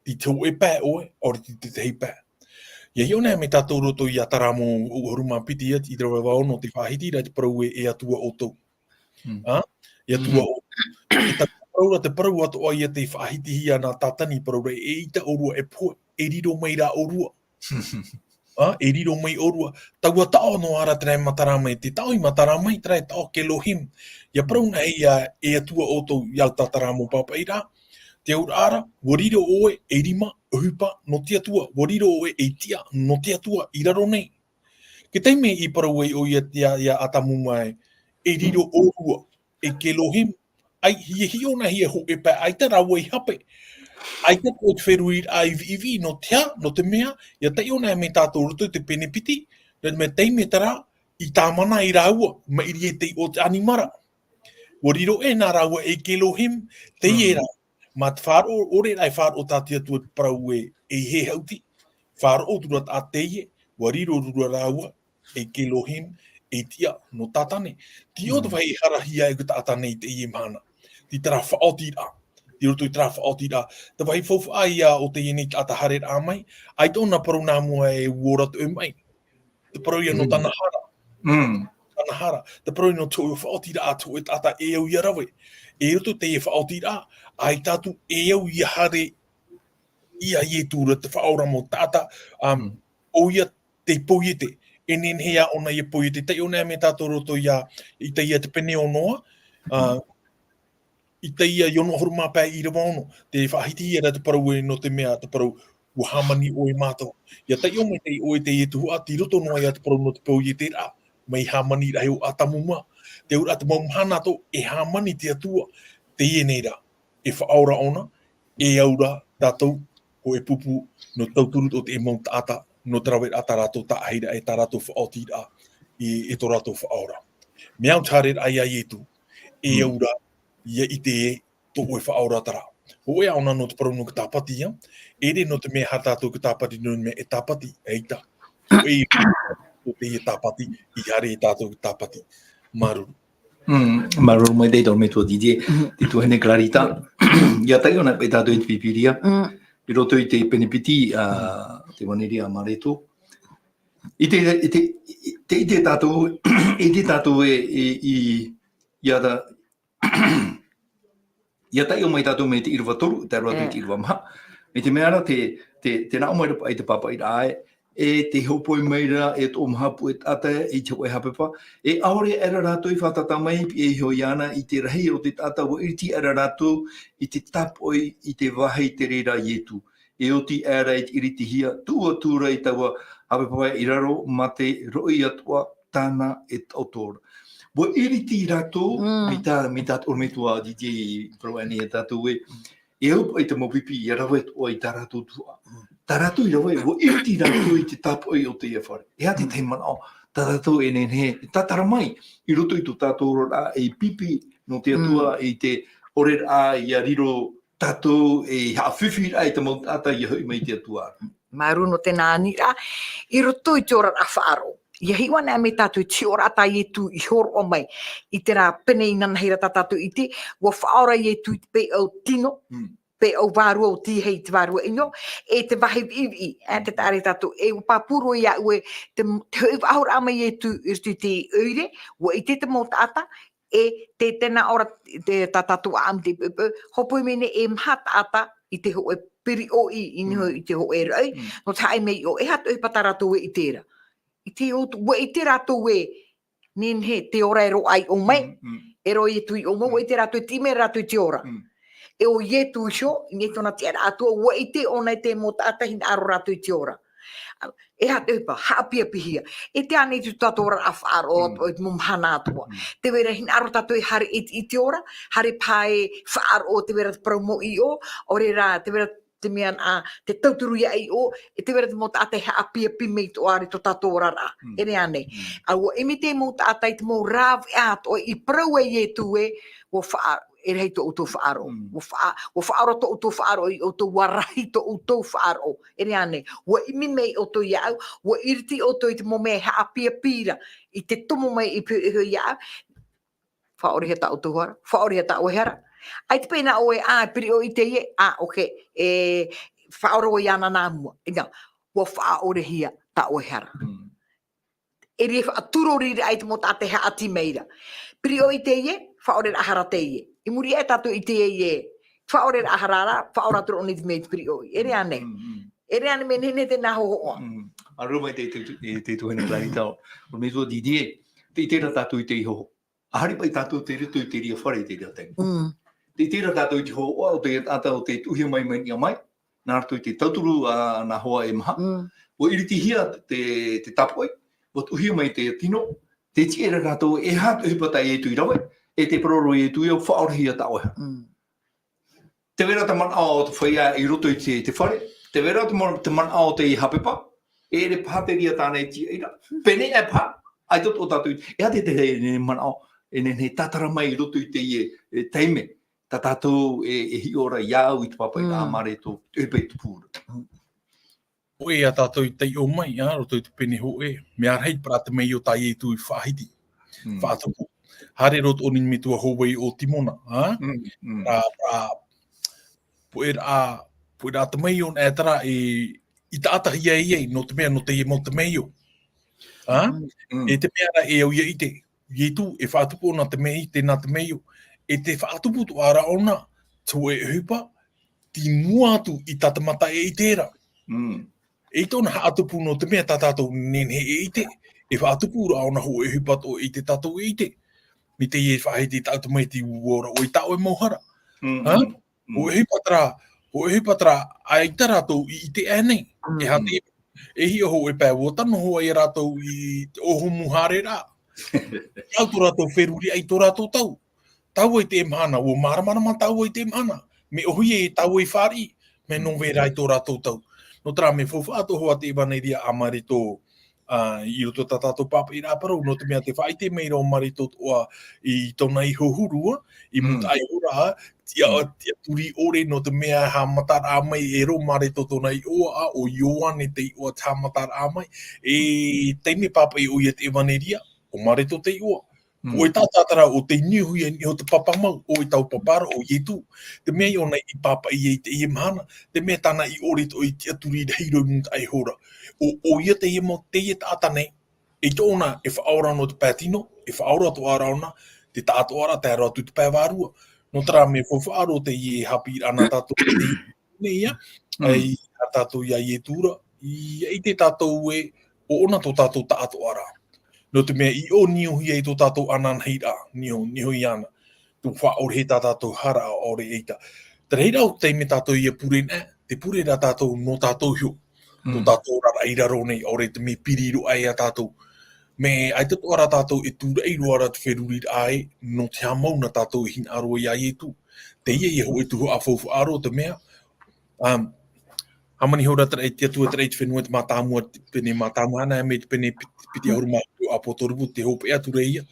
Tei te hōʻē pae ʻoe, ʻaore tei te tahi pae. ʻIa hiʻo nei mai tātou roto ia Taramo ʻahuru mā piti, ia te ʻīrava ono, te faʻahiti ra te parau e, e Atua ʻoutou. A? E Atua ʻoutou. E tā te parau ra, te parau atoʻa ia tei faʻahitihia nā Tātani parau ra, ʻeita ʻōrua e pohe, e riro mai rā ʻōrua. A, e riro mai ʻōrua. Taua taʻo noa ra terā e matara mai, te taʻo i matara mai, terā e taʻo Kelohim. ʻIa parau nei ia e Atua ʻoutou, ia tā Taramo papaʻi ra. Te auraʻa ra, ʻua riro ʻoe ei rima, ʻohipa, nō te Atua, ʻua riro ʻoe ei tiʻa, nō te Atua, i raro nei. Te taime i parau ai ʻoia ia, ia Atamu mā, e riro ʻōrua, ei Kelohim, ʻaita, ʻia hiʻo na hia hōʻē pae, ʻaita rāua i hape. ʻAita te feruriraʻa i viʻiviʻi, nō te aha, nō te mea, ʻia taiʻo na mai tātou roto i te pene piti, nō te mea taime terā, i tāmana ai rāua, maʻiri e te iʻoa o te ʻanimara. ʻUa riro ʻē na rāua ei Kelohim, teie rā, mā te faʻaroʻo, ʻore rā e faʻaroʻo tā te Atua te parau e, ei hehauti, faʻaroʻo atu ra tā teie, ʻua riro atu ra rāua, ei Kelohim, ei tiʻa nō Tātani. Te ʻo te vāhi e harahia ai te taʻata nei i teie mahana. Tei terā faʻaotiraʻa. Tei roto i terā faʻaotiraʻa. Te vāhi faufaʻa ia o teie nei taʻata haereraʻa mai. ʻAita ʻōna parau nā mua e ʻua ora atoʻa mai. Te parau ia nō tāna hara. Tāna hara. Te parau ia nō te hōʻē faʻaotiraʻa, te hōʻē taʻata e au ʻia rave. E roto i teie faʻaotiraʻa, ʻaita atu e au ʻia haere ia Ietu ra te Faʻaora mau taʻata, um, ʻoia te poiete, e nehenehe ā ʻōna ʻia poiete, taiʻo na mai tātou roto ia, i teie te pene ono, ā, i teie i ono ʻahuru mā pae ʻīrava ono, tē faʻahitihia ra te parau e nō te mea te parau, ʻua hāmani ʻoe e mātou. ʻIa taiʻo mai teie ʻoe teie tuhaʻa, tei roto noa ia te parau nō te poieteraʻa, mai hāmani rahi o Atamu mā. Te auraʻa te mau mahana atoʻa, e hāmani te Atua, teie nei rā, e faʻaora ʻōna, e au ra tātou, hōʻē pupu, nō tauturu o te mau taʻata, nō te raveraʻa tā rātou taʻahiraʻa e tā rātou faʻaotiraʻa, i, i tō rātou faʻaora. Mea au te haereraʻa ia Ietu, e au ra, ʻia ʻite ē, tō ʻoe faʻaora terā. Hōʻē ā ʻōna nō te parau nō te tāpati ia, e ʻere nō te mea haere tātou te tāpati, nō te mea e tāpati, ʻaita. Hōʻē, tō teie tāpati, i haere tātou te tāpati. Māuruuru. Mm, māuruuru maitaʻi tō metua Didier, te tuahine Clarita. ʻIa taiʻo na paʻi tātou i te Pīpīria. I roto i te pene piti, ā, te ʻevaneria a Mareko. I te, i te, i te, i te tātou, i te tātou e, i, i, ʻia ta-, ʻia taiʻo mai tātou mai te ʻīrava toru, tae roa atu i te ʻīrava maha. I te mea ra te, Te, te nā ʻō mai ra paʻi te pāpaʻiraʻa ē, e te hōpoi mai ra e tō maha puʻe taʻata i te hōʻē haʻapepa, e ʻaore aʻera rātou i fātata mai, e iho iāna i te rahi o te taʻata, ʻua ʻiriti aʻera rātou i te tāpoʻi, i te vāhi i te reira a Ietu. E oti aʻera i te ʻiritihia, tuʻu atu ra i taua haʻapepa i raro, mā te roʻi atoʻa tāna e taʻoto ra. ʻUa ʻiriti rātou, Mm. mai tā, mai tā te ʻorometua D J i parau aʻenei ia tātou ē, e au paʻi te mau pipi ʻia rave atoʻa i tā rātou tuhaʻa. Mm. Tā rātou i rave, ʻua ʻiriti rātou i te tāpoʻi o teie fare. E aha te Mm. tahi manaʻo, tā rātou e nehenehe, e tātara mai, i roto i tō tātou oraraʻa ei pipi, nō te Atua, Mm. i te ʻoreraʻa, ʻia riro tātou ei haʻafifi ra i te mau taʻata ʻia hoʻi mai i te Atua. Māuruuru nō te nā aniraʻa, i roto i te oraraʻa faʻaroʻo. ʻIa hiʻo anaʻe mai tātou i te hiʻoraʻa tā Ietu i hōroʻa mai. I terā pene inanahi ra tā tātou i ʻite, ʻua faʻaora Ietu i te peʻau tino, Mm. peʻau vārua o tīahi i te vārua ʻino, e te vāhi viʻiviʻi, e te taʻare tātou, e ʻua pāpū roa iāʻu ē, te, te hoʻi faʻahouraʻa mai Ietu i roto i te ʻoire, ʻua ʻite te mau taʻata, e te, te nā ʻō ra, te, tā tātou ʻāʻamu te peu, peu, hōpoi mai nei e maha taʻata i te hōʻē piriʻoi, i niʻa Mm. i te hōʻē raʻi, Mm. nō te haʻamāuruuru, e aha te ʻohipa tā rātou e ʻite ra. I te o, ʻua ʻite rātou ē, nehenehe te ora e roaʻa i ʻō mai, Mm, mm. e roaʻa Ietu i ʻō mai, ʻua Mm. ʻite rātou, e tiʻi mai rātou i te ora. Mm. E ʻo Ietu iho, i niʻa i tōna tiʻaraʻa Atua, ʻua ʻite ʻōna i te mau taʻata hinaʻaro rātou i te ora. E aha te ʻohipa, haʻapiʻapiʻihia. E te ānei tō tātou oraraʻa faʻaroʻo, Mm. i te mau mahana atoʻa. Mm. Tē vai ra hinaʻaro tātou e haere i, i te ora, haere paha e faʻaroʻo, tē vai ra te parau mau ʻīʻo, ʻaore rā, tē vai ra te mea nā, te tauturu ia ʻīʻo, e tē vai ra te mau taʻata e haʻapiʻapiʻi mai i tō ʻoe, tō tātou oraraʻa. Mm. E rā ānei. Mm. ʻA ʻua ʻimi te mau taʻata i te mau rāveʻa atoʻa i parau ai Ietu ē, ʻua faʻa-, e rahi tō ʻoutou faʻaroʻo. Mm. ʻUa faʻa-, ʻua faʻaora tō ʻoutou faʻaroʻo ia ʻoutou, ʻua rahi tō ʻoutou faʻaroʻo. E rā ānei, ʻua ʻimi mai ʻoutou iāʻu, ʻua ʻiriti ʻoutou i te mau mea e haʻapiʻapiʻi ra, i te tomo mai i pīhaʻi iho iāʻu. Faʻaorahia tā ʻoutou hara, faʻaorahia tā ʻoe hara. ʻAita paʻi nā ʻoe, ā, piriʻoi teie, ā, ok, e, faʻaora ʻoe iāna nā mua. Ina, ʻua faʻaorahia tā ʻoe hara. Mm. E rave faʻaturori ra ai te mau taʻata e haʻati mai ra. Piriʻoi teie, faʻaoraraʻa hara teie. I muri aʻe tātou i teie, faʻaoraraʻa hara ra, faʻaora atu ra ʻōna i te mea i te piriʻoi. E rā ānei. Mm, mm. E rā ānei, mea nehenehe te nā hōhoʻa. Mm. ʻA riro mai te, te, te, te tuahine Clarita, ʻo, ʻo Miss Didier, tē ʻite ra tātou i te iho. ʻA haere paʻi tātou i roto i te reira fare i te reira taime. Mm. Tē ʻite ra tātou i te hōhoʻa o te taʻata o tē tuʻuhia mai mai niʻa mai, nā roto i te tauturu a nā hoa e maha. Mm. ʻUa ʻiritihia te, te tāpoʻi, ʻua tuʻuhia mai te tino, tē tiʻa ra rātou e aha te ʻohipa tā Ietu i rave, e tē parau ra Ietu ia, faʻaorahia tā ʻoe hara. Mm. Tē vai ra te manaʻo o te feiā i roto i te, te fare, tē vai ra te ma-, te manaʻo o te haʻapepa, e ʻere paha te reira tāna e tiʻa ra. Pēnei aʻe paha, ʻaita tō tātou, e aha te, te, te manaʻo, e nehenehe e tātara mai i roto i teie, e, taime, tā tātou e, e hiʻo ra iāʻu i te pāpaʻiraʻa Mm. mā reira tō, te ʻohipa i tupu ra. Mm. Hōʻē ia tātou i taiʻo mai, ā, roto i te pene hōʻē. Mea rahi te parau tamaio tā Ietu i faʻahiti. Mm. Faʻatupu. Haere roa tō ʻōna metua hōʻē ʻo Timona, ā? Mm, mm. Rā, rā, puʻeraʻa, puʻeraʻa tamaio nā terā e, i taʻatihia ai, nō te mea, nō teie mau tamaio. Ā? Mm. E te mea rā e au ia ʻite. Ietu, e faʻatupu ʻōna te mea i, tēnā tamaio. E tē faʻatupu atoʻa ra ʻōna, te hōʻē ʻohipa, i mua atu i tā te mata e ʻite ra. Mm. E ʻaita ʻōna haʻatupu nō te mea tā tātou nehenehe e ʻite, e faʻatupu ra ʻōna hōʻē ʻohipa atoʻa i te tātou e ʻite. Mai teie faʻahiti tātou mai te ua ora ʻoe i tā ʻoe mau hara. Mm, Ā? mm, mm. Hōʻē ʻohipa terā, hōʻē ʻohipa terā, ʻaita rātou i ʻite aʻenei. Mm, E aha mm. te E hiʻo hou e pae, ʻua tano hoʻi rātou i te ʻōhumu haere ra. Au tō rātou feruri ai tō rātou tau. Tau ai te mahana, ʻua māramarama tau ai te mahana. Mea ʻōhie e tau ai fāriʻi, mea nō vera ai tō rātou tau. Nō terā mea faufaʻa atoʻa hoʻi te ʻevanelia a Mareko, ā, i roto tā tātou pāpaʻiraʻa parau, nō te mea tē faʻaʻite mai ra ʻo Mareko atoʻa i tōna iho huru, ā, i Mm. mūtaʻa iho ra, ā, tia, Mm. tiʻaturi ʻore nō te mea haʻamataraʻa mai e rō Mareko tōna iʻoa, ā, ʻo Ioane te iʻoa te haʻamataraʻa mai. E taime pāpaʻi ʻoia te ʻevanelia, ʻo Mareko te iʻoa. Mm. ʻO e tātātara o te niuhi e niʻa i te papa mau, ʻo e tau papa ra, ʻo Ietu. Te mea ʻōna i pāpaʻi ai i teie mahana, te mea tāna i ʻore atoʻa i tiʻaturi rahi roa i mūtaʻa iho ra. ʻO, ʻoia teie mau, teie taʻata nei, e tōna, e faʻaora nō te pae tino, e faʻaora atoʻa ra ʻōna, te taʻatoʻaraʻa, tae roa atu i te pae vārua. Nō terā mea faufaʻa roa teie e haʻapiʻiraʻa nā tātou i teie nei, ā, Mm. Ai a tātou iā Ietu ra, i, i te tātou e, ʻoʻona tō tātou taʻatoʻaraʻa. Nō te mea i ʻō niuhia i tō tātou ananahi ra, niho, niho i ana. Tō faʻaʻore he tā tātou hara ʻaʻore e ʻita. Terā rā o te mea tātou ia pure na, te pure ra tātou nō tātou iho. Tō Mm. tātou oraraʻa i raro nei, ʻaore te mea piri roa ia tātou. Mea ʻaita atoʻa ra tātou e tūraʻi roa ra te feruriraʻa ē, nō te haʻamau na tātou e hinaʻaro iā Ietu. Teie ia hōʻē tuhaʻa faufaʻa roa te mea. Um, hāmani ihora terā i te Atua, terā i te fenua, te mātāmua, te pene mātāmua, ana mea te pene piti, piti ʻahuru mā hitu ʻāpōsetolo, te hopeʻa atu ra ia.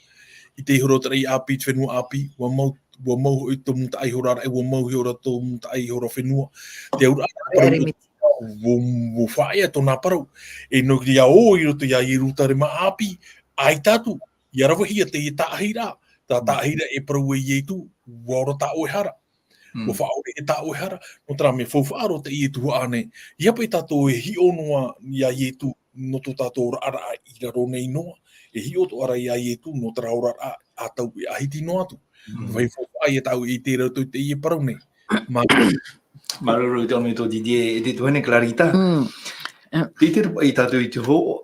I te ihora terā i ʻāpī, te fenua ʻāpī, ʻua mau, ʻua mau hoʻi tō mūtaʻa ihora raʻi, ʻua mau ihora tō mūtaʻa ihora fenua. Te auraʻa, Eremia. ʻUa, ʻua faʻaea tōna parau. E nō reira ʻo i roto iā Ierutarema ʻāpī, ʻaita atu, ʻia ravehia teie tāʻahiraʻa, tā Mm. tāʻahiraʻa e parau ai Ietu, ʻua ora tā ʻoe hara. Mm. ʻUa faʻaʻore e tā ʻoe hara, nō terā mea faufaʻa roa teie tuhaʻa nei. ʻEiaha paʻi tātou e hiʻo noa iā Ietu, nō tō tātou oraraʻa i raro nei noa. E hiʻo atoʻa ra iā Ietu, nō terā oraraʻa ʻa tau e ʻāhiti noa atu. Mm. Vai faufaʻa ia tāʻu i te roto i teie parau nei. Mā- Māuruuru i te ʻōmito Didier, e te tuahine Clarita. Mm. Tē ʻite ra paʻi tātou i te hō-,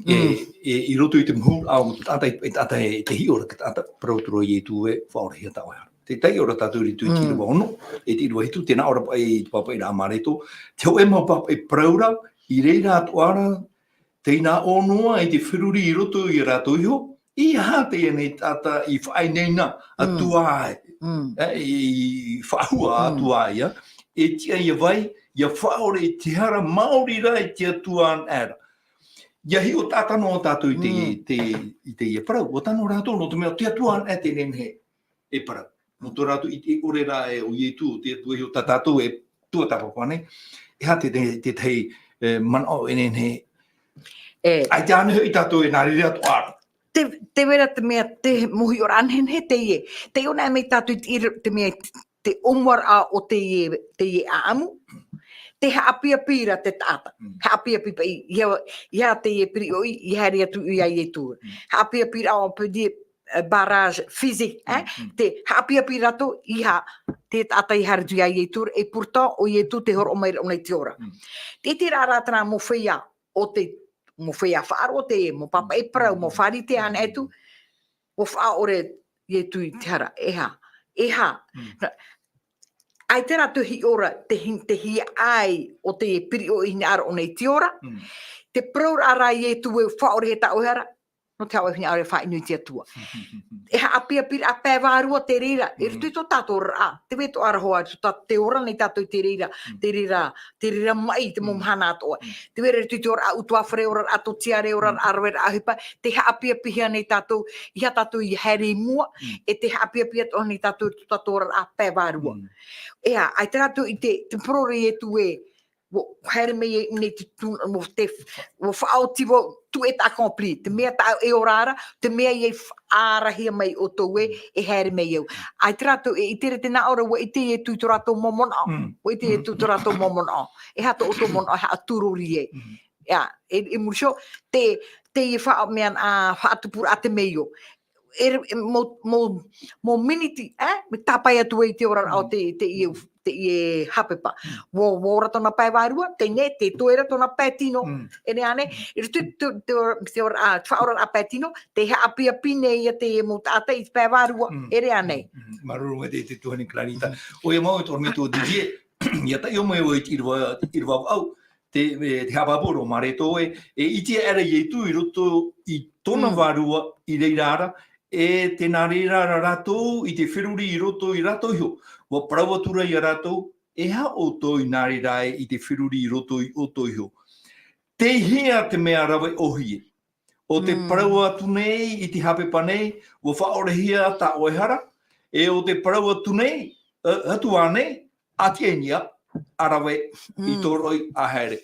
e, Mm. e, i roto i te mahu, ʻa, ʻo te taʻata, e, e taʻata, e, te hiʻo ra, te taʻata, parau atu ra Ietu e, faʻaʻorehia tā ʻoe hara. Tē taiʻo ra tātou i roto i te Mm. ʻīrava ono, e te ʻīrava hitu, tē nā ʻō ra paʻi te pāpaʻiraʻa Mareko, te hōʻē mau pāpaʻi parau ra, i reira atoʻa ra, tē nā ʻō noa i te feruri i roto ia rātou iho, ʻeiaha teie nei taʻata i faʻaineine Mm. atu ai. Mm. E, i faʻahua Mm. atu ai, ā. E tiʻa ʻia vai, ʻia faʻaʻore i te hara maori ra i te Atua anaʻe ra. ʻIa hiʻo taʻata noa tātou i te, Mm. te, i teie parau. ʻUa tano rātou nō te mea, te Atua anaʻe tē nehenehe e parau. Nō tō rātou ʻite ʻore ra ē ʻo Ietu, te Atua iho tā tātou e tuatāpapa nei. E aha te, te, te tahi, e, manaʻo e nehenehe. E. ʻAita ānei hoʻi tātou e nā reira atoʻa ra. Te, tē vai ra te mea, te mau hiʻoraʻa nehenehe teie. Tē ʻō nei mai tātou i te, te mea, te ʻōmuaraʻa o teie, teie ʻāʻamu. Te haʻapiʻapiʻi ra te taʻata. Mm. Haʻapiʻapiʻi paʻi, ʻeiaha, ʻeiaha teie piriʻoʻi, i haere atu iā Ietu. Mm. Haʻapiʻapiʻi ra ʻo pēdi, eh, barrage physique, eh? Mm, mm. Te haʻapiʻapiʻi rātou, ʻeiaha, te taʻata i haere atu iā Ietu, et pourtant, ʻo Ietu tē hōroʻa mai ra ʻōna i te ora. Mm. Te, te rā, rā terā mau feiā, o te, mau feiā faʻaroʻo teie, mau pāpaʻi parau, mau fāritea anaʻe atu, ʻua faʻaʻore Ietu i te hara, e aha, e aha. Mm. Nā, ʻaita rātou hiʻo ra, te hi-, te hiaʻai o te piriʻoʻi hinaʻaro ʻōna i te ora, Mm. te parauraʻa ra Ietu e faʻaʻore e tā ʻoe hara, nō te haʻavā hinaʻaro e faʻaʻino i te Atua. E haʻapiʻapiʻiraʻa pae vārua te reira, i Mm. roto i tō tātou oraraʻa, tē vai atoʻa ra hoʻi, tō tā-, tē ora nei tātou i te reira, Mm. te reira, te reira maʻi, te mau Mm. mahana atoʻa. Mm. Tē vai ra i roto i te oraraʻa ʻutuāfare, oraraʻa tōtiare, oraraʻa Mm. raveraʻa ʻohipa, tē haʻapiʻapiʻihia nei tātou, ʻeiaha tātou i haere i mua, Mm. e tē haʻapiʻapiʻi atoʻa nei tātou, tō tātou oraraʻa pae vārua. Mm. E aha, ʻaita rātou i te, te parau ra Ietu e, ʻua haere mai ai nei te tū-, ʻua te, ʻua faʻaoti vau, tout est accompli. Te mea tāʻu e ora ra, te mea i f-, ʻārahia mai ʻoutou ē, e haere mai au. ʻAita rātou e ʻite ra tē nā ʻō ra, ʻua ʻite Ietu i tō rātou mau manaʻo. Mm. ʻUa ʻite Ietu i tō rātou mau manaʻo. E aha tō ʻoutou manaʻo, e haʻatūrori ai. Mm. ʻIa, e, e muri iho, te, teie faʻa-, mea, ā, faʻatupuraʻa te mea io. E, e, mau, mau, mau miniti, eh? Mea tāpae atu ai te oraraʻa o Mm. te, te ie, te ie haʻapepa. Mm. ʻUa, ʻua ora tōna pae vārua, teie nei, tē toe ra tōna pae tino. Mm. E aha ānei, Mm. i roto i te, te, te ora, ā, faʻaoraraʻa pae tino, tē haʻapiʻapiʻi nei ia te mau taʻata i te pae vārua, Mm. e aha ānei. Mm. Māuruuru maitaʻi te tuahine Clarita. Mm. ʻOia mau e te ʻorometua Didier, ʻia taiʻo mai vau i te ʻīrava, te ʻīrava vaʻu, te, e, te haʻapāpū ra Mareko ē, e ʻite aʻera Ietu i roto i tōna Mm. vārua i reira ra, e tē nā reira ra rātou i te feruri i roto ia rātou iho. ʻUa parau atu ra ia rātou, e aha ʻoutou i nā reira ai i te feruri i roto ia ʻoutou iho. Tei hea te mea rave ʻōhie? ʻO te Mm. parau atu nei i te haʻapepa nei, ʻua faʻaʻorehia tā ʻoe hara, e ʻo te parau atu nei, ā, atu ānei, ʻa tiʻa i niʻa, ʻa rave i Mm. tō roʻi ʻa haere.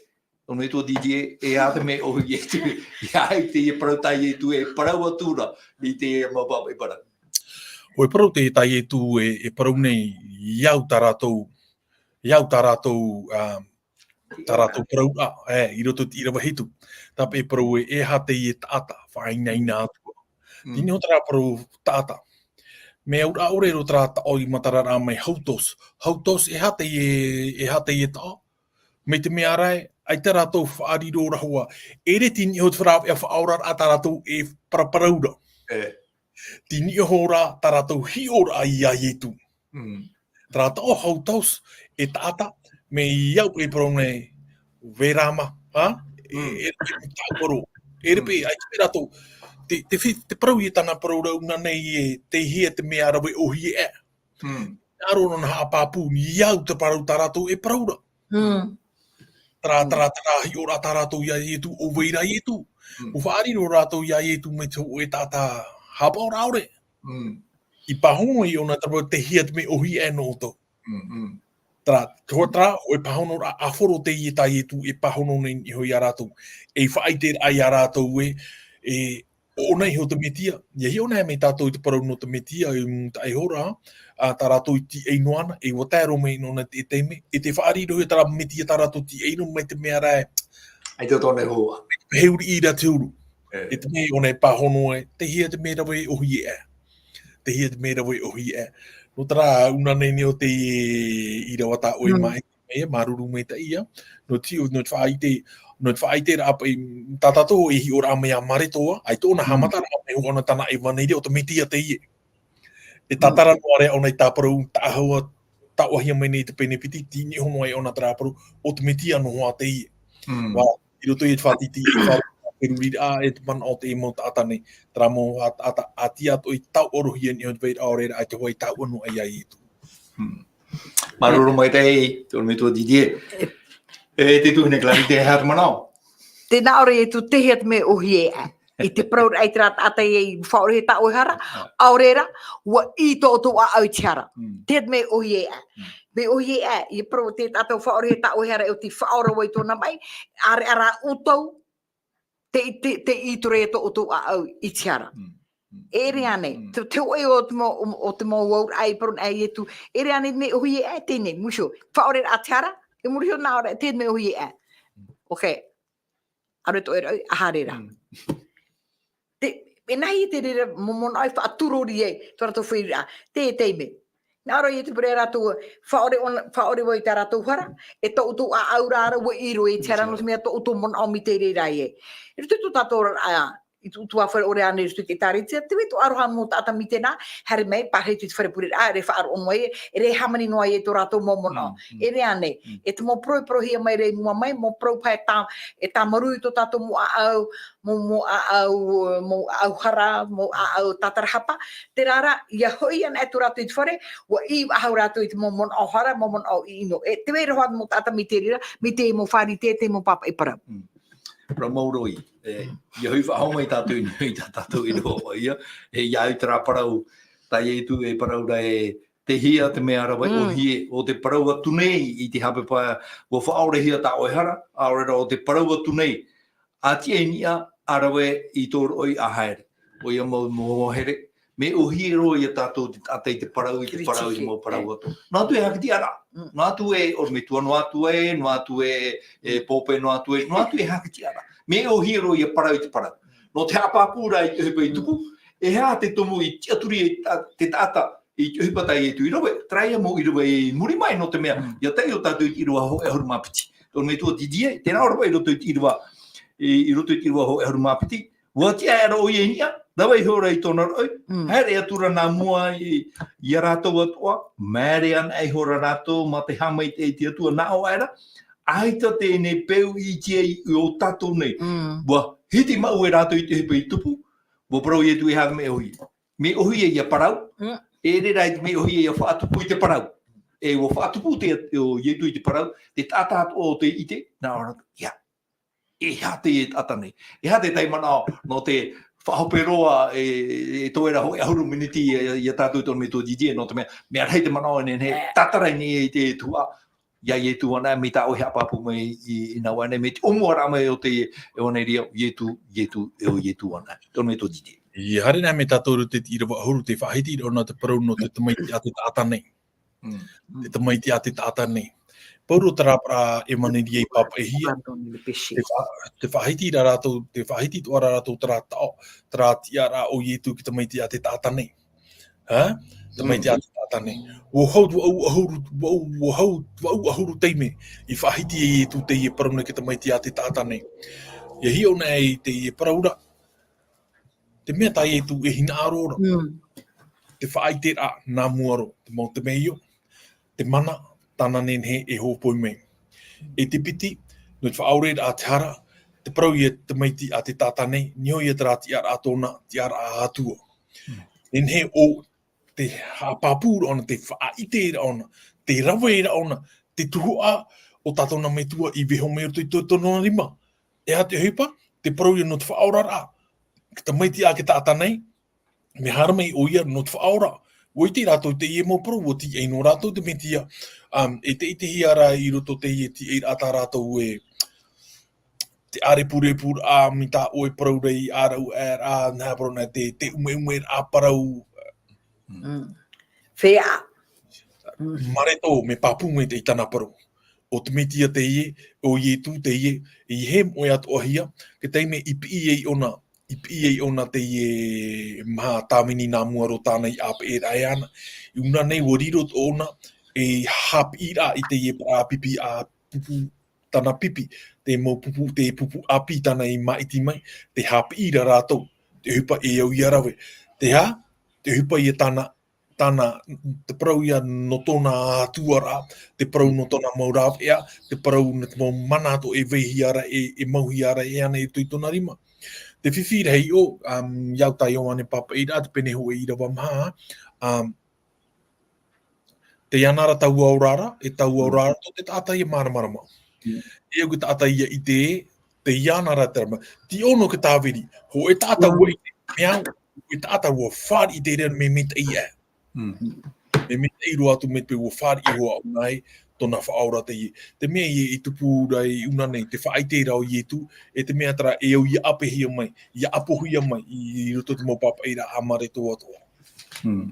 ʻOrometua Didier, e aha te mea ʻōhie e te, e aha i teie parau tā Ietu e parau atu ra i te mau pāpaʻi parau. ʻUa parau te tā Ietu e, e parau nei, i au tā rātou, i au tā rātou, ā, tā rātou parau, ā, e, i roto i te ʻīrava hitu. Tāpaʻo e parau ē, e aha teie taʻata, faʻainaina atu. Mm. Teie nei terā parau taʻata. Mea auraʻa ʻore roa terā taʻo i matara ra mai hautos. Hautos, e aha teie, e aha teie taʻo? mai te mea ra e, ʻaita rātou faʻariro ra hoʻi. ʻEʻere te niʻa iho te rāveʻa faʻaoraraʻa tā rātou e paraparau ra. E. Te niʻa iho rā tā rātou hiʻoraʻa iā Ietu. Mm. Terā taʻo hau taus e taʻata, mai au e parau nei, verama, ha? E, Mm. e, e taʻu aro. ʻEʻere Mm. paʻi, ʻaita paʻi rātou, te, te fi-, te parau i tāna parau ra ʻōna nei e, tei hea te mea rave ʻōhie aʻe. Mm. Aro nōna haʻapāpū, i au te parau tā rātou e parau ra. Mm. Terā, Mm. terā, terā hiʻoraʻa tā rātou iā Ietu, ʻo vai ra Ietu. Mm. ʻUa faʻariro rātou iā Ietu mai te hōʻē taʻata haʻapaʻo ra ʻaore. Mm. I pāhono iāna te parau, tei hea te mea ʻōhie aʻe nō ʻoutou. Mm, mm. Terā, te hoa terā, ʻo e pāhonoraʻa ʻāfaro teie tā Ietu e pāhono nei iho iā rātou. E faʻaʻite ra iā rātou e, e, ʻo ʻōna iho te Metia. ʻIa hiʻo nei mai tātou i te parau nō te Metia, i mūtaʻa iho ra, ā, tā rātou i tīaʻi noa ana, e ʻua tae roa mai nōna te taime, e tē faʻariro ia terā Metia tā rātou tīaʻi noa mai te mea ra e. ʻAita tōna hoa. He uri i ra te huru. E. E te mea ʻōna e pāhono ai, tei hea te mea rave ʻōhie aʻe. Tei hea te mea rave ʻōhie aʻe. Nō terā, ʻōna nei nei ʻo te ʻīrava tā ʻoe Mm. mai, mai, māuruuru maitaʻi ia. Nō te, nō te faʻaʻite, nō te faʻaʻite ra paʻi, tā tātou e hiʻoraʻa mai ā Mareko ā, ʻaita ʻōna Mm. haʻamataraʻa mai hoʻi ʻōna tāna ʻevaneria ʻo te Metia teie. E Mm. tātara noa ra ʻōna i tā parau, taʻahaua, taʻohia mai nei te pene piti, tei niʻa iho noa ʻōna terā parau, ʻo te Metia noa hoʻi teie. Mm. ʻUa, i roto i te faʻatītīraʻa, e te manaʻo o te mau taʻata nei, terā mau taʻata, ʻaita atoʻa i taʻu ʻarohia niʻa i te vairaʻa ʻaore ra, ʻaita hoʻi i taʻu noa ai iā Ietu. Mm. Māuruuru maitaʻi, te ʻorometua Didier. E. E, te tuahine Clarisse, e aha te manaʻo? Tē nā ʻō ra Ietu, tei hea te mea ʻōhie aʻe. I te parau ra i terā taʻata ē, i faʻaʻore hia tā ʻoe hara, Ah. ʻaore ra, ʻua ʻī tō ʻoutou ʻāʻau i te hara. Mm. Tei hea te mea ʻōhie aʻe. Mm. Mea ʻōhie aʻe, i parau te taʻata ʻua faʻaʻore hia tā ʻoe hara, e ʻo tei faʻaora vau i tōna maʻi, ʻāreʻa rā ʻoutou, te, te, te ʻī atu ra tō ʻoutou ʻāʻau i te hara. Mm. Mm. ʻEʻere ānei, Mm. te, te hōʻē o te mau, o te mau auraʻa i parau nei Ietu, ʻeʻere ānei te mea ʻōhie aʻe, teie nei, muri iho, faʻaʻoreraʻa te hara, e muri iho nā ʻō ra, tei hea te mea ʻōhie aʻe. Ok. ʻAore tō ʻoe raʻi, ʻaita haere ra. Mm. Te, e nāhea te reira mau manaʻo e faʻaturori ai tō rātou fāriʻiraʻa, te, te taime. Nā ʻō ra Ietu, parau ra rātou, faʻaʻore ʻōna, faʻaʻore vau i tā rātou hara, e tō ʻoutou ʻāʻau rā ra, ʻua ʻī roa i te hara, nō te mea tō ʻoutou manaʻo mai te reira ē. I roto i tō tātou oraraʻa, i tō, tō ʻāfare ʻore ānei i roto i te ʻĒtārētia, tē vai tō ʻaroha mau taʻata mai tēnā, haere mai, pārahi atu i te fare pureraʻa, e faʻaroʻo noa ai, e hāmani noa ai tō rātou mau manaʻo. Mm, mm. ʻEʻere ānei, Mm. e te mau parau e parauhia mai ra i mua mai, mau parau paha e tā, e tāmarū i tō tātou mau ʻāʻau, mau, mau ʻāʻau, mau ʻāʻau hara, mau ʻāʻau tātarahapa, terā rā, ʻia hoʻi ana atu rātou i te fare, ʻua ʻī faʻahou rātou i te mau manaʻo hara, mau manaʻo ʻino. E, tē vai ra hoʻi mau taʻata mai te reira, mai te mau fārite, te mau pāpaʻi parau. Mm. Parau maoro ïa. E, ʻia hoʻi faʻahou mai tātou i, i tā tātou ʻīrava ia. E, ʻia au i terā parau, tā Ietu e parau ra e, tei hea te mea rave Mm. ʻōhie, ʻo te parau atu nei i te haʻapepa, ʻua faʻaʻorehia tā ʻoe hara, ʻaore rā ʻo te parau atu nei, ʻa tiʻa i niʻa, ʻa rave i tō roʻi ʻa haere. ʻOia mau, mau here, mea ʻōhie roa ia tātou te taʻata i te parau, i te Kiritika. parau, i te mau parau atu. Noa atu e hākitiʻaraʻa. Mm. Noa atu e ʻorometua, noa atu e, noa atu e, e Mm. pōpē, noa atu e, noa atu e hākitiʻaraʻa. Mea ʻōhie roa ia parau i te parau. Nō te haʻapāpū ra i te ʻohipa i Mm. tupu, e aha te tumu i tiʻaturi ai ta-, te taʻata i te ʻohipa tā Ietu i rave, terā ia mau ʻīrava i muri mai nō te mea, Mm. ʻia tae ʻo tātou i te ʻīrava hōʻē ʻahuru mā piti. Tō ʻorometua Didier, tēnā ʻō ra vau i roto i te ʻīrava, i, i roto i te ʻīrava hōʻē ʻahuru mā piti, ʻua tiʻa aʻera ʻoia i niʻa, rave ihora i tōna roʻi, Mm. haere atu ra nā mua i, ia rātou atoʻa, māere ana ihora rātou mā te haʻamaitaʻi i te Atua nā ʻō aʻera, ʻaita teie peu i tiʻa i, i ō tātou nei. Mm. ʻUa hiti maʻu e rātou i te ʻohipa i tupu, ʻua parau Ietu e aha te mea ʻōhie. Mea ʻōhie ia parau, Mm. e ʻere rā i te mea ʻōhie ia faʻatupu i te parau. E ʻua faʻatupu te, ʻo Ietu i te parau, te taʻata atoʻa ʻo tē ʻite, nā ʻō rātou, ia. E aha teie taʻata nei? E aha te tahi manaʻo, nō te faʻahope roa e, e toe ra hōʻē ʻahuru miniti ia, ia tātou tō ʻorometua Didier, nō te mea, mea rahi te manaʻo e nehenehe, E. tātara i niʻa i te tuhaʻa, ia Ietu anaʻe, mai tā ʻoe haʻapāpū mai i, i nā ʻō nei, mai te ʻōmuaraʻa mai o te ʻevaneria, Ietu, Ietu, e ʻo Ietu anaʻe. Tō ʻorometua Didier. ʻIa haere na mai tātou i roto i te ʻīrava ʻahuru, tē faʻahiti ra ʻōna te parau nō te tamaiti a te taʻata nei. Mm. Te tamaiti a te taʻata nei. Pauroa terā parau ʻevaneria i pāpaʻihia. Pardon, le péché. Tē fa-, tē faʻahiti ra rātou, tē faʻahiti atoʻa ra rātou terā taʻo, terā tiʻaraʻa o Ietu i te tamaiti a te taʻata nei. Ha? Tamaiti Mm. a te taʻata nei. Ua hau, ua ʻau ʻahuru, ua ʻau, ua hau, ua ʻau ʻahuru taime i faʻahiti e Ietu teie parau nei ki te tamaiti a te taʻata nei. ʻIa hiʻo na i teie parau ra, te mea tā Ietu e hinaʻaro ra. Mm. Te faʻaʻiteraʻa nā mua roa, te mau temeio, te mana, tāna nehenehe e hōpoi mai. E te piti, nō te faʻaoreraʻa te hara, te parau ia tamaiti a te taʻata nei, niʻa ia terā tiʻaraʻa tōna, tiʻaraʻa atua. Mm. Nehenehe ʻo te haʻapāpūraʻa ʻōna, te faʻaʻiteraʻa ʻōna, te raveraʻa ʻōna, te tuhaʻa o tā tōna metua i vaiiho mai i roto i tō, tōna rima. E aha te ʻohipa, te parau ia nō te faʻaoraraʻa. Te tamaiti a te taʻata nei, mea haere mai ʻoia nō te faʻaora. ʻUa ʻite rātou teie mau parau, ʻua tīaʻi noa rātou te Metia, um, e te ʻitehia ra i roto teie tīaʻiraʻa tā rātou e, te ʻārepurepu ra, mai tā ʻoe parau ra i ʻāraʻu aʻe ra, nā parau nā te, te ʻumeʻume ra parau. Mm. Fea. Mm. Mareto, mea pāpū mai te i tāna parau. ʻO te Metia teie, ʻo Ietu teie, i he moʻe atoʻa hia, te taime i piʻi ai ʻōna, i piʻi ai ʻōna teie maha tāvini nā mua roa tāna i ʻāpeʻeraʻa iāna. I ʻōna nei ʻua riro ʻōna, e haʻapiʻiraʻa i teie parau pipi a pupu, tāna pipi, te mau pupu, te pupu ʻāpī tāna i māʻiti mai, te haʻapiʻi ra rātou, te ʻohipa e au ʻia rave. Te aha, te ʻohipa ia tāna, tāna, te parau ia nō tōna atuaraʻa, te parau nō tōna mau rāveʻa, te parau nō te mau mana atoʻa e vaihia ra, e, e mauhia ra, e ana i roto i tōna rima. Te fifi rahi ʻo, um, i au tā Ioane pāpaʻiraʻa, te pene hōʻē ʻīrava maha, um, tei ana ra taua ora ra, e taua ora ra, tō te taʻata ia māramarama. Mm. E au te taʻata ia ʻite, tei ana ra te rama. Tei ʻō noa te tāviri, hōʻē taʻata ʻua ʻite, mea au, hōʻē taʻata ʻua fāriʻi i te reira mea maitaʻi aʻe. Mm. Mea maitaʻi roa atu mai te peu ʻua fāriʻi hoʻi ʻōna e, tōna faʻaora teie. Te mea ia i tupu ra i ʻōna nei, te faʻaʻiteraʻa o Ietu, e te mea terā e au ʻia ʻapehia mai, ʻia ʻapohia mai, i, i roto i te mau pāpaʻiraʻa a Mareto atoʻa. Mm.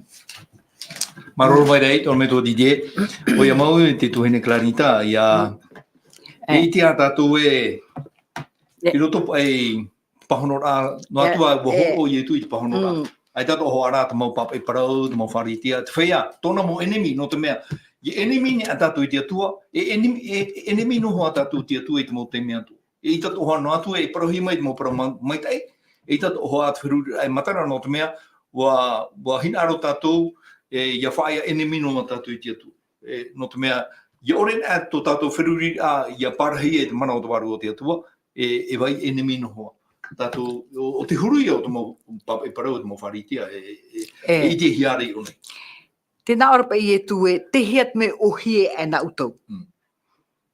Māuruuru maitaʻi, tō Metua Didier. ʻOia mau i te tuahine Clarita, ʻia, e ʻite ā tātou e, i roto paʻi pāhonoraʻa, noa atu ā ʻua hoʻo Ietu i te pāhonoraʻa. Mm. ʻAita tō hoʻi ra te mau pāpaʻi parau, te mau Pharisea, te feiā, tōna mau ʻenemi, nō te mea, e ʻenemi nei ā tātou i te Atua, e ʻenemi, e, e ʻenemi noa ā tātou i te Atua i te mau taime atoʻa. ʻEita atoʻa noa atu e parauhia mai te mau parau ma-, maitaʻi, ʻeita atoʻa te feruriraʻa e matara nō te mea, ʻua, ʻua hinaʻaro tātou, e, ʻia faʻaea ʻenemi noa tātou i te Atua. E, nō te mea, ʻia ʻore anaʻe tō tātou feruriraʻa, ʻia pārahi e te mana o te Vārua o te Atua, e, e vai ʻenemi noa. Tātou, ʻo, ʻo te huru ia o te mau pāpaʻi parau, o te mau Pharisea, e, e, e ʻitehia ra i ʻō nei. Tē nā ʻō ra paʻi Ietu e, tei hea te mea ʻōhie aʻe nā ʻoutou. Mm.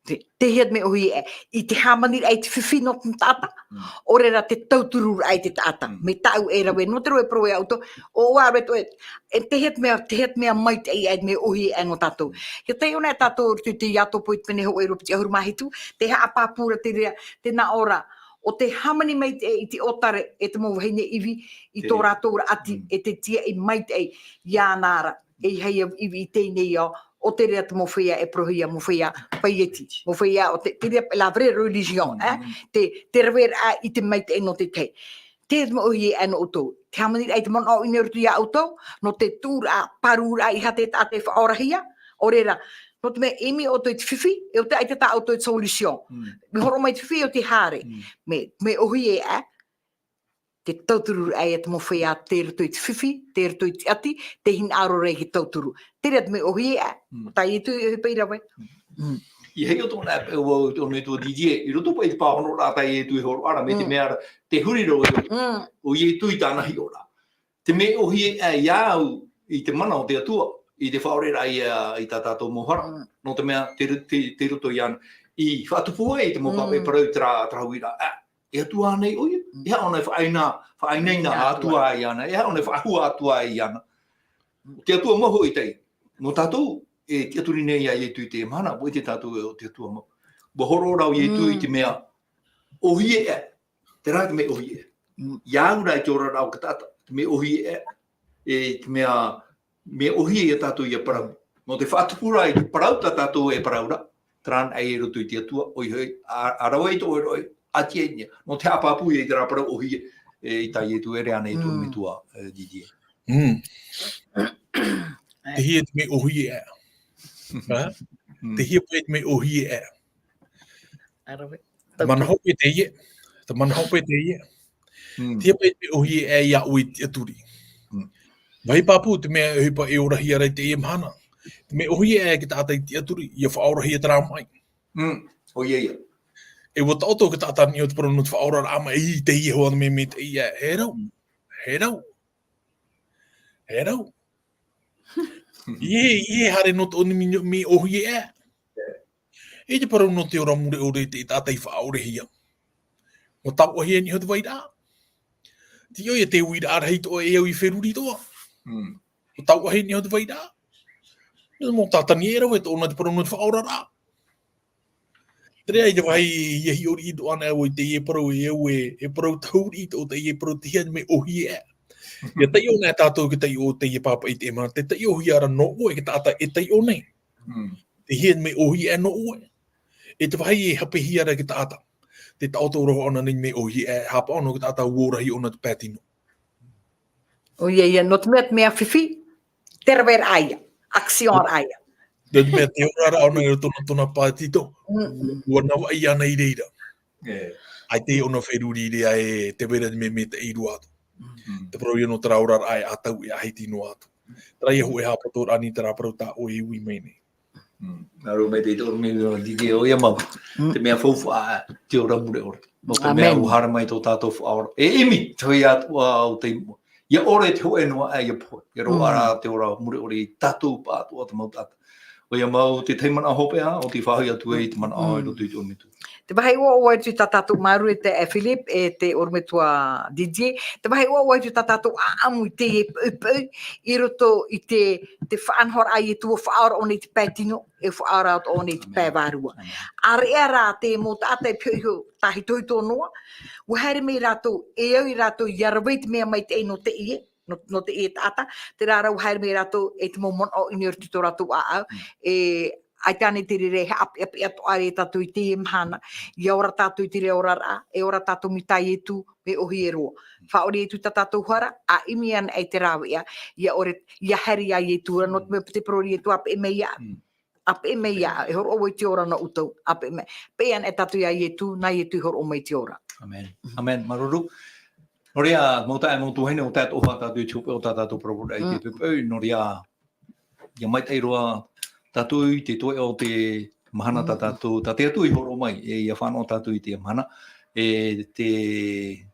Te, tei hea te mea ʻōhie aʻe. I te hāmaniraʻa i te fifi nō te taʻata. Mm. ʻO reira te tautururaʻa i te taʻata. Mm. Mea tāʻu e rave, nō te reira e parau iā ʻoutou, ʻo ʻoe e rave atoʻa, e tei hea te mea, tei hea te mea maitaʻi aʻe, te mea ʻōhie aʻe nō tātou. Ia taiʻo anaʻe tātou i roto i te Iakobo i te pene hōʻē ʻīrava piti ʻahuru mā hitu, tē haʻapāpū ra te reira, tē nā ʻō ra, ʻo tē hāmani mai te, i te ʻōtare e te mau vahine ivi, i tō rātou raʻati, mm, e tē tīaʻi maitaʻi iāna ra. E ʻeiaha ia ivi i teie nei ao, ʻo te reira te mau feiā e parauhia, mau feiā paieti, mau feiā ʻo te, te reira la vraie religion, eh? Mm. Te, te raveraʻa i te maitaʻi nō te tahi. Te mea ʻōhie aʻe nō ʻoutou. Te hāmaniraʻa i te manaʻo ʻino i roto iā ʻoutou, nō te tuʻuraʻa, pārururaʻa i te taʻata e faʻaorahia, ʻo reira. Nō te mea e ʻimi ʻoutou i te fifi, e ʻo te ʻaita tā ʻoutou i te solution. Mm. Mea horo mai te fifi, ʻo tē haere. Mm. Mea, mea ʻōhie aʻe, te tauturu aʻe te mau feiā, tei roto i te fifi, tei roto i te ʻati, tē hinaʻaro ra i te tauturu. Te reira te mea ʻōhie aʻe, mm, tā Ietu i ʻōhie paʻi ra vau. Mm. Mm. ʻIa hiʻo atoʻa anaʻe paʻi vau, tō Metua Didier, i roto paʻi i te pāhonoraʻa tā Ietu e hōroʻa ra, mai te, mm, mea ra, tē huri ra ʻoe. Mm. ʻO Ietu i tāna hiʻoraʻa. Te mea ʻōhie aʻe iā au i te mana o te Atua, i te faʻaoreraʻa ia i tā tātou mau hara. Mm. Nō te mea, tei ro-, tei, tei roto iāna, i faʻatupu ai te mau, mm, pāpaʻi parau i terā, terā huiraʻa. Ā, e Atua ānei ʻoia? Mm. E aha ʻōna e faʻaina-, faʻainaina atu ai iāna? E aha ʻōna e faʻahua atu ai iāna? Mm. Te Atua mau hoʻi tei. Nō tātou, e tiʻaturi nei iā Ietu i teie mahana, ʻua ʻite tātou ē ʻo te Atua mau. ʻUa hōroʻa ra ʻo Ietu i te, mm, mea ʻōhie aʻe. Terā te mea ʻōhie. Mm. Iā au ra i te oraraʻa o te taʻata, te mea ʻōhie, e, te mea, mea ʻōhie ia tātou ʻia parau. Nō te faʻatupuraʻa i te parau tā tātou e parau ra, terā anaʻe i roto i te Atua, ʻoia hoʻi, ā, ʻa rave i tō ʻoe roʻe, ʻati ai i niʻa. Nō te haʻapāpū ia i terā parau ʻōhie, e, i tā Ietu, e ʻere ānei tō, mm, Metua, e, Didier. Mm. Te hia te mea ʻōhie aʻe. Ha? Mm. Te hia paʻi te mea ʻōhie aʻe. Arave. Te mana hope teie. Te mana hope teie. Mm. Te hia paʻi te mea ʻōhie aʻe iā ʻoe i tiʻaturi. Mm. Vāhi pāpū, te mea ʻohipa e orahia ra i teie mahana. Te mea ʻōhie aʻe e te taʻata i tiʻaturi, ʻia faʻaorahia terā maʻi. Mm. ʻOia ia. E ʻua taʻoto e te taʻata anaʻe ʻo te parau nō te faʻaoraraʻa maʻi, i teie hoʻi te mea, mea teie, e rau. E rau. E rau. ʻIa, ʻia haere noa atu i te mea ʻōhie aʻe. E te parau nō te ora mure ʻore i te taʻata i faʻaorahia. ʻUa tāuʻahia anaʻe hoʻi te vairaʻa. Te ʻoe, e te uiraʻa rahi atoʻa e au i feruri atoʻa. Mm. ʻUa tāuʻahia anaʻe hoʻi te vairaʻa. Nō te mau taʻata anaʻe e rave atoʻa nā te parau nō te faʻaoraraʻa. Terā ia te vāhi ʻia hiʻoriʻi atoʻa na vau i teie parau, e au e, e parau tahuri atoʻa teie parau, te hia te mea ʻōhie aʻe. ʻIa taiʻo na tātou i te taiʻo o teie pāpaʻi i teie mahana, te taiʻohia ra nō ʻoe e te taʻata e taiʻo nei. Mm. Te hia te mea ʻōhie aʻe nō ʻoe. E te vāhi e hāpihia ra e te taʻata. Te taʻoto roa ʻōna nei mea ʻōhie aʻe, haʻapaʻo noa e te taʻata ʻua ora ʻōna i te pae tino. ʻOia ia, nō te mea, te mea fifi, te raveraʻa ia, action raʻa ia. Nō te mea te oraraʻa ʻōna i roto i tōna, tōna pae tino. Mm. ʻUa navaʻi ʻana i reira. E. ʻAita ʻōna feruri i reira e te vera te mea, mea teie roa atu. Mm. Te parau ia nō terā oraraʻa e ʻatau e ʻahiti noa atu. Terā ia hoʻi e haʻapoto ra anaʻe terā parau tā ʻoe e ui mai nei. Mm. Nā roto mai te ʻorometua Didier, ʻoia mau. Mm. Te mea faufaʻa, te ora mure ʻore. Nō te mea, ʻāmene, ʻua haere mai tō tātou Faʻaora. E ʻimi, te hoʻi atu ā o te, ʻia ʻore te hōʻē noa aʻe ʻia pohe. E roaʻa ra te ora mure ʻore ia tātou pāʻatoʻa te mau taʻata. ʻOia mau te tahi manaʻo hopeʻa, ʻo tei faʻahoʻi atu ai te manaʻo i roto i te ʻorometua. Te vāhi ʻua ʻoaʻoa atu tā tātou māuruuru e te, e Philip, e te ʻorometua Didier. Te vāhi ʻua ʻoaʻoa atu tā tātou ʻāʻamu i teie poʻipoʻi, i roto i te, te faʻanahoraʻa a Ietu ʻua faʻaora ʻōna i te pae tino, e faʻaora atoʻa ʻōna i te pae vārua. ʻĀreʻa rā te mau taʻata e pihaʻi iho, tāhitohito noa, ʻua haere mai rātou, e au ia rātou ʻia rave i te mea maitaʻi nō teie, nō, nō teie taʻata, terā rā ʻua haere mai rātou e te mau manaʻo ʻino i roto i tō rātou ʻāʻau, e, ʻaita ānei te reira e haʻapeʻapeʻa atoʻa ra ia tātou i teie mahana, ʻia ora tātou i te reira oraraʻa, e ora tātou mai tā Ietu, mea ʻōhie roa. Faʻaʻore Ietu tā tātou hara, ʻa ʻimi anaʻe i te rāveʻa, ʻia ʻore, ʻia haere ia Ietu ra, nō te mea te parau Ietu ʻa peʻe mai ia. Mm. ʻA peʻe mai ia, e hōroʻa vau i te ora nō ʻoutou, ʻa peʻe mai. Peʻe anaʻe tātou ia Ietu, nā Ietu i hōroʻa mai i te ora. ʻĀmene. ʻĀmene. Māuruuru. Nō reira, mau taeaʻe, mau tuahine, ʻua tae atoʻa tātou i te hopeʻa o tā tātou parau i te poʻipoʻi, nō reira, ʻia maitaʻi roa tātou i te toeʻa o te mahana tā tātou, tā te Atua i hōroʻa mai, e ʻia fānaʻo tātou i te mahana, e te,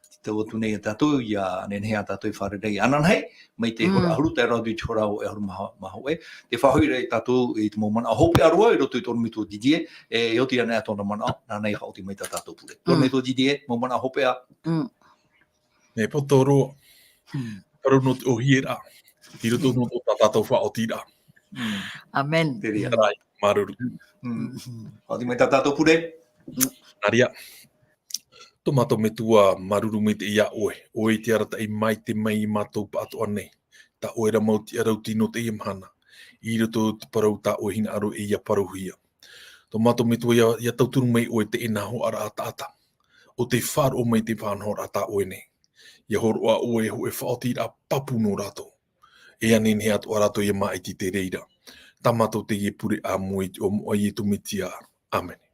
te tau atu nei ia tātou, ʻia nehenehe ā tātou e fārerei ananahi, mai te hora ʻahuru tae roa atu i te hora e ʻahuru mā, mā hōʻē, tē faʻahoʻi ra ia tātou i te mau manaʻo hopeʻa roa i roto i te ʻorometua Didier, e, e oti anaʻe ā tōna manaʻo, nāna i haʻoti mai tā tātou pure. Mm. ʻOrometua Didier, mau manaʻo hopeʻa. Mm. E poto roa. Mm. Parau nō te ʻōhieraʻa. I roto nō tō tā tātou faʻaotiraʻa. Mm. ʻĀmene. Terā ia. Māuruuru. Mm. Mm. Haʻoti mai tā tātou pure. Mm. Nā reira. Tō mātou Metua, māuruuru maitaʻi iā ʻoe, ʻoe i te arataʻi maitaʻi mai ia mātou pāʻatoʻa nei. Tā ʻoe ra mau tiʻaraʻa nō teie mahana. I roto i te parau tā ʻoe hinaʻaro e ʻia parauhia. Tō mātou Metua, ʻia, ʻia tauturu mai ʻoe i teie nā hoʻi ʻāraʻa taʻata. ʻO tē faʻaroʻo mai i te faʻanahoraʻa tā ʻoe nei. ʻIa hōroʻa ʻoe e hōʻē faʻaotiraʻa pāpū nō rātou. E ʻia nehenehe atoʻa rātou ʻia māʻiti i te reira. Tā mātou teie pure ʻāmui i te iʻoa o Ietu Mesia. ʻĀmene.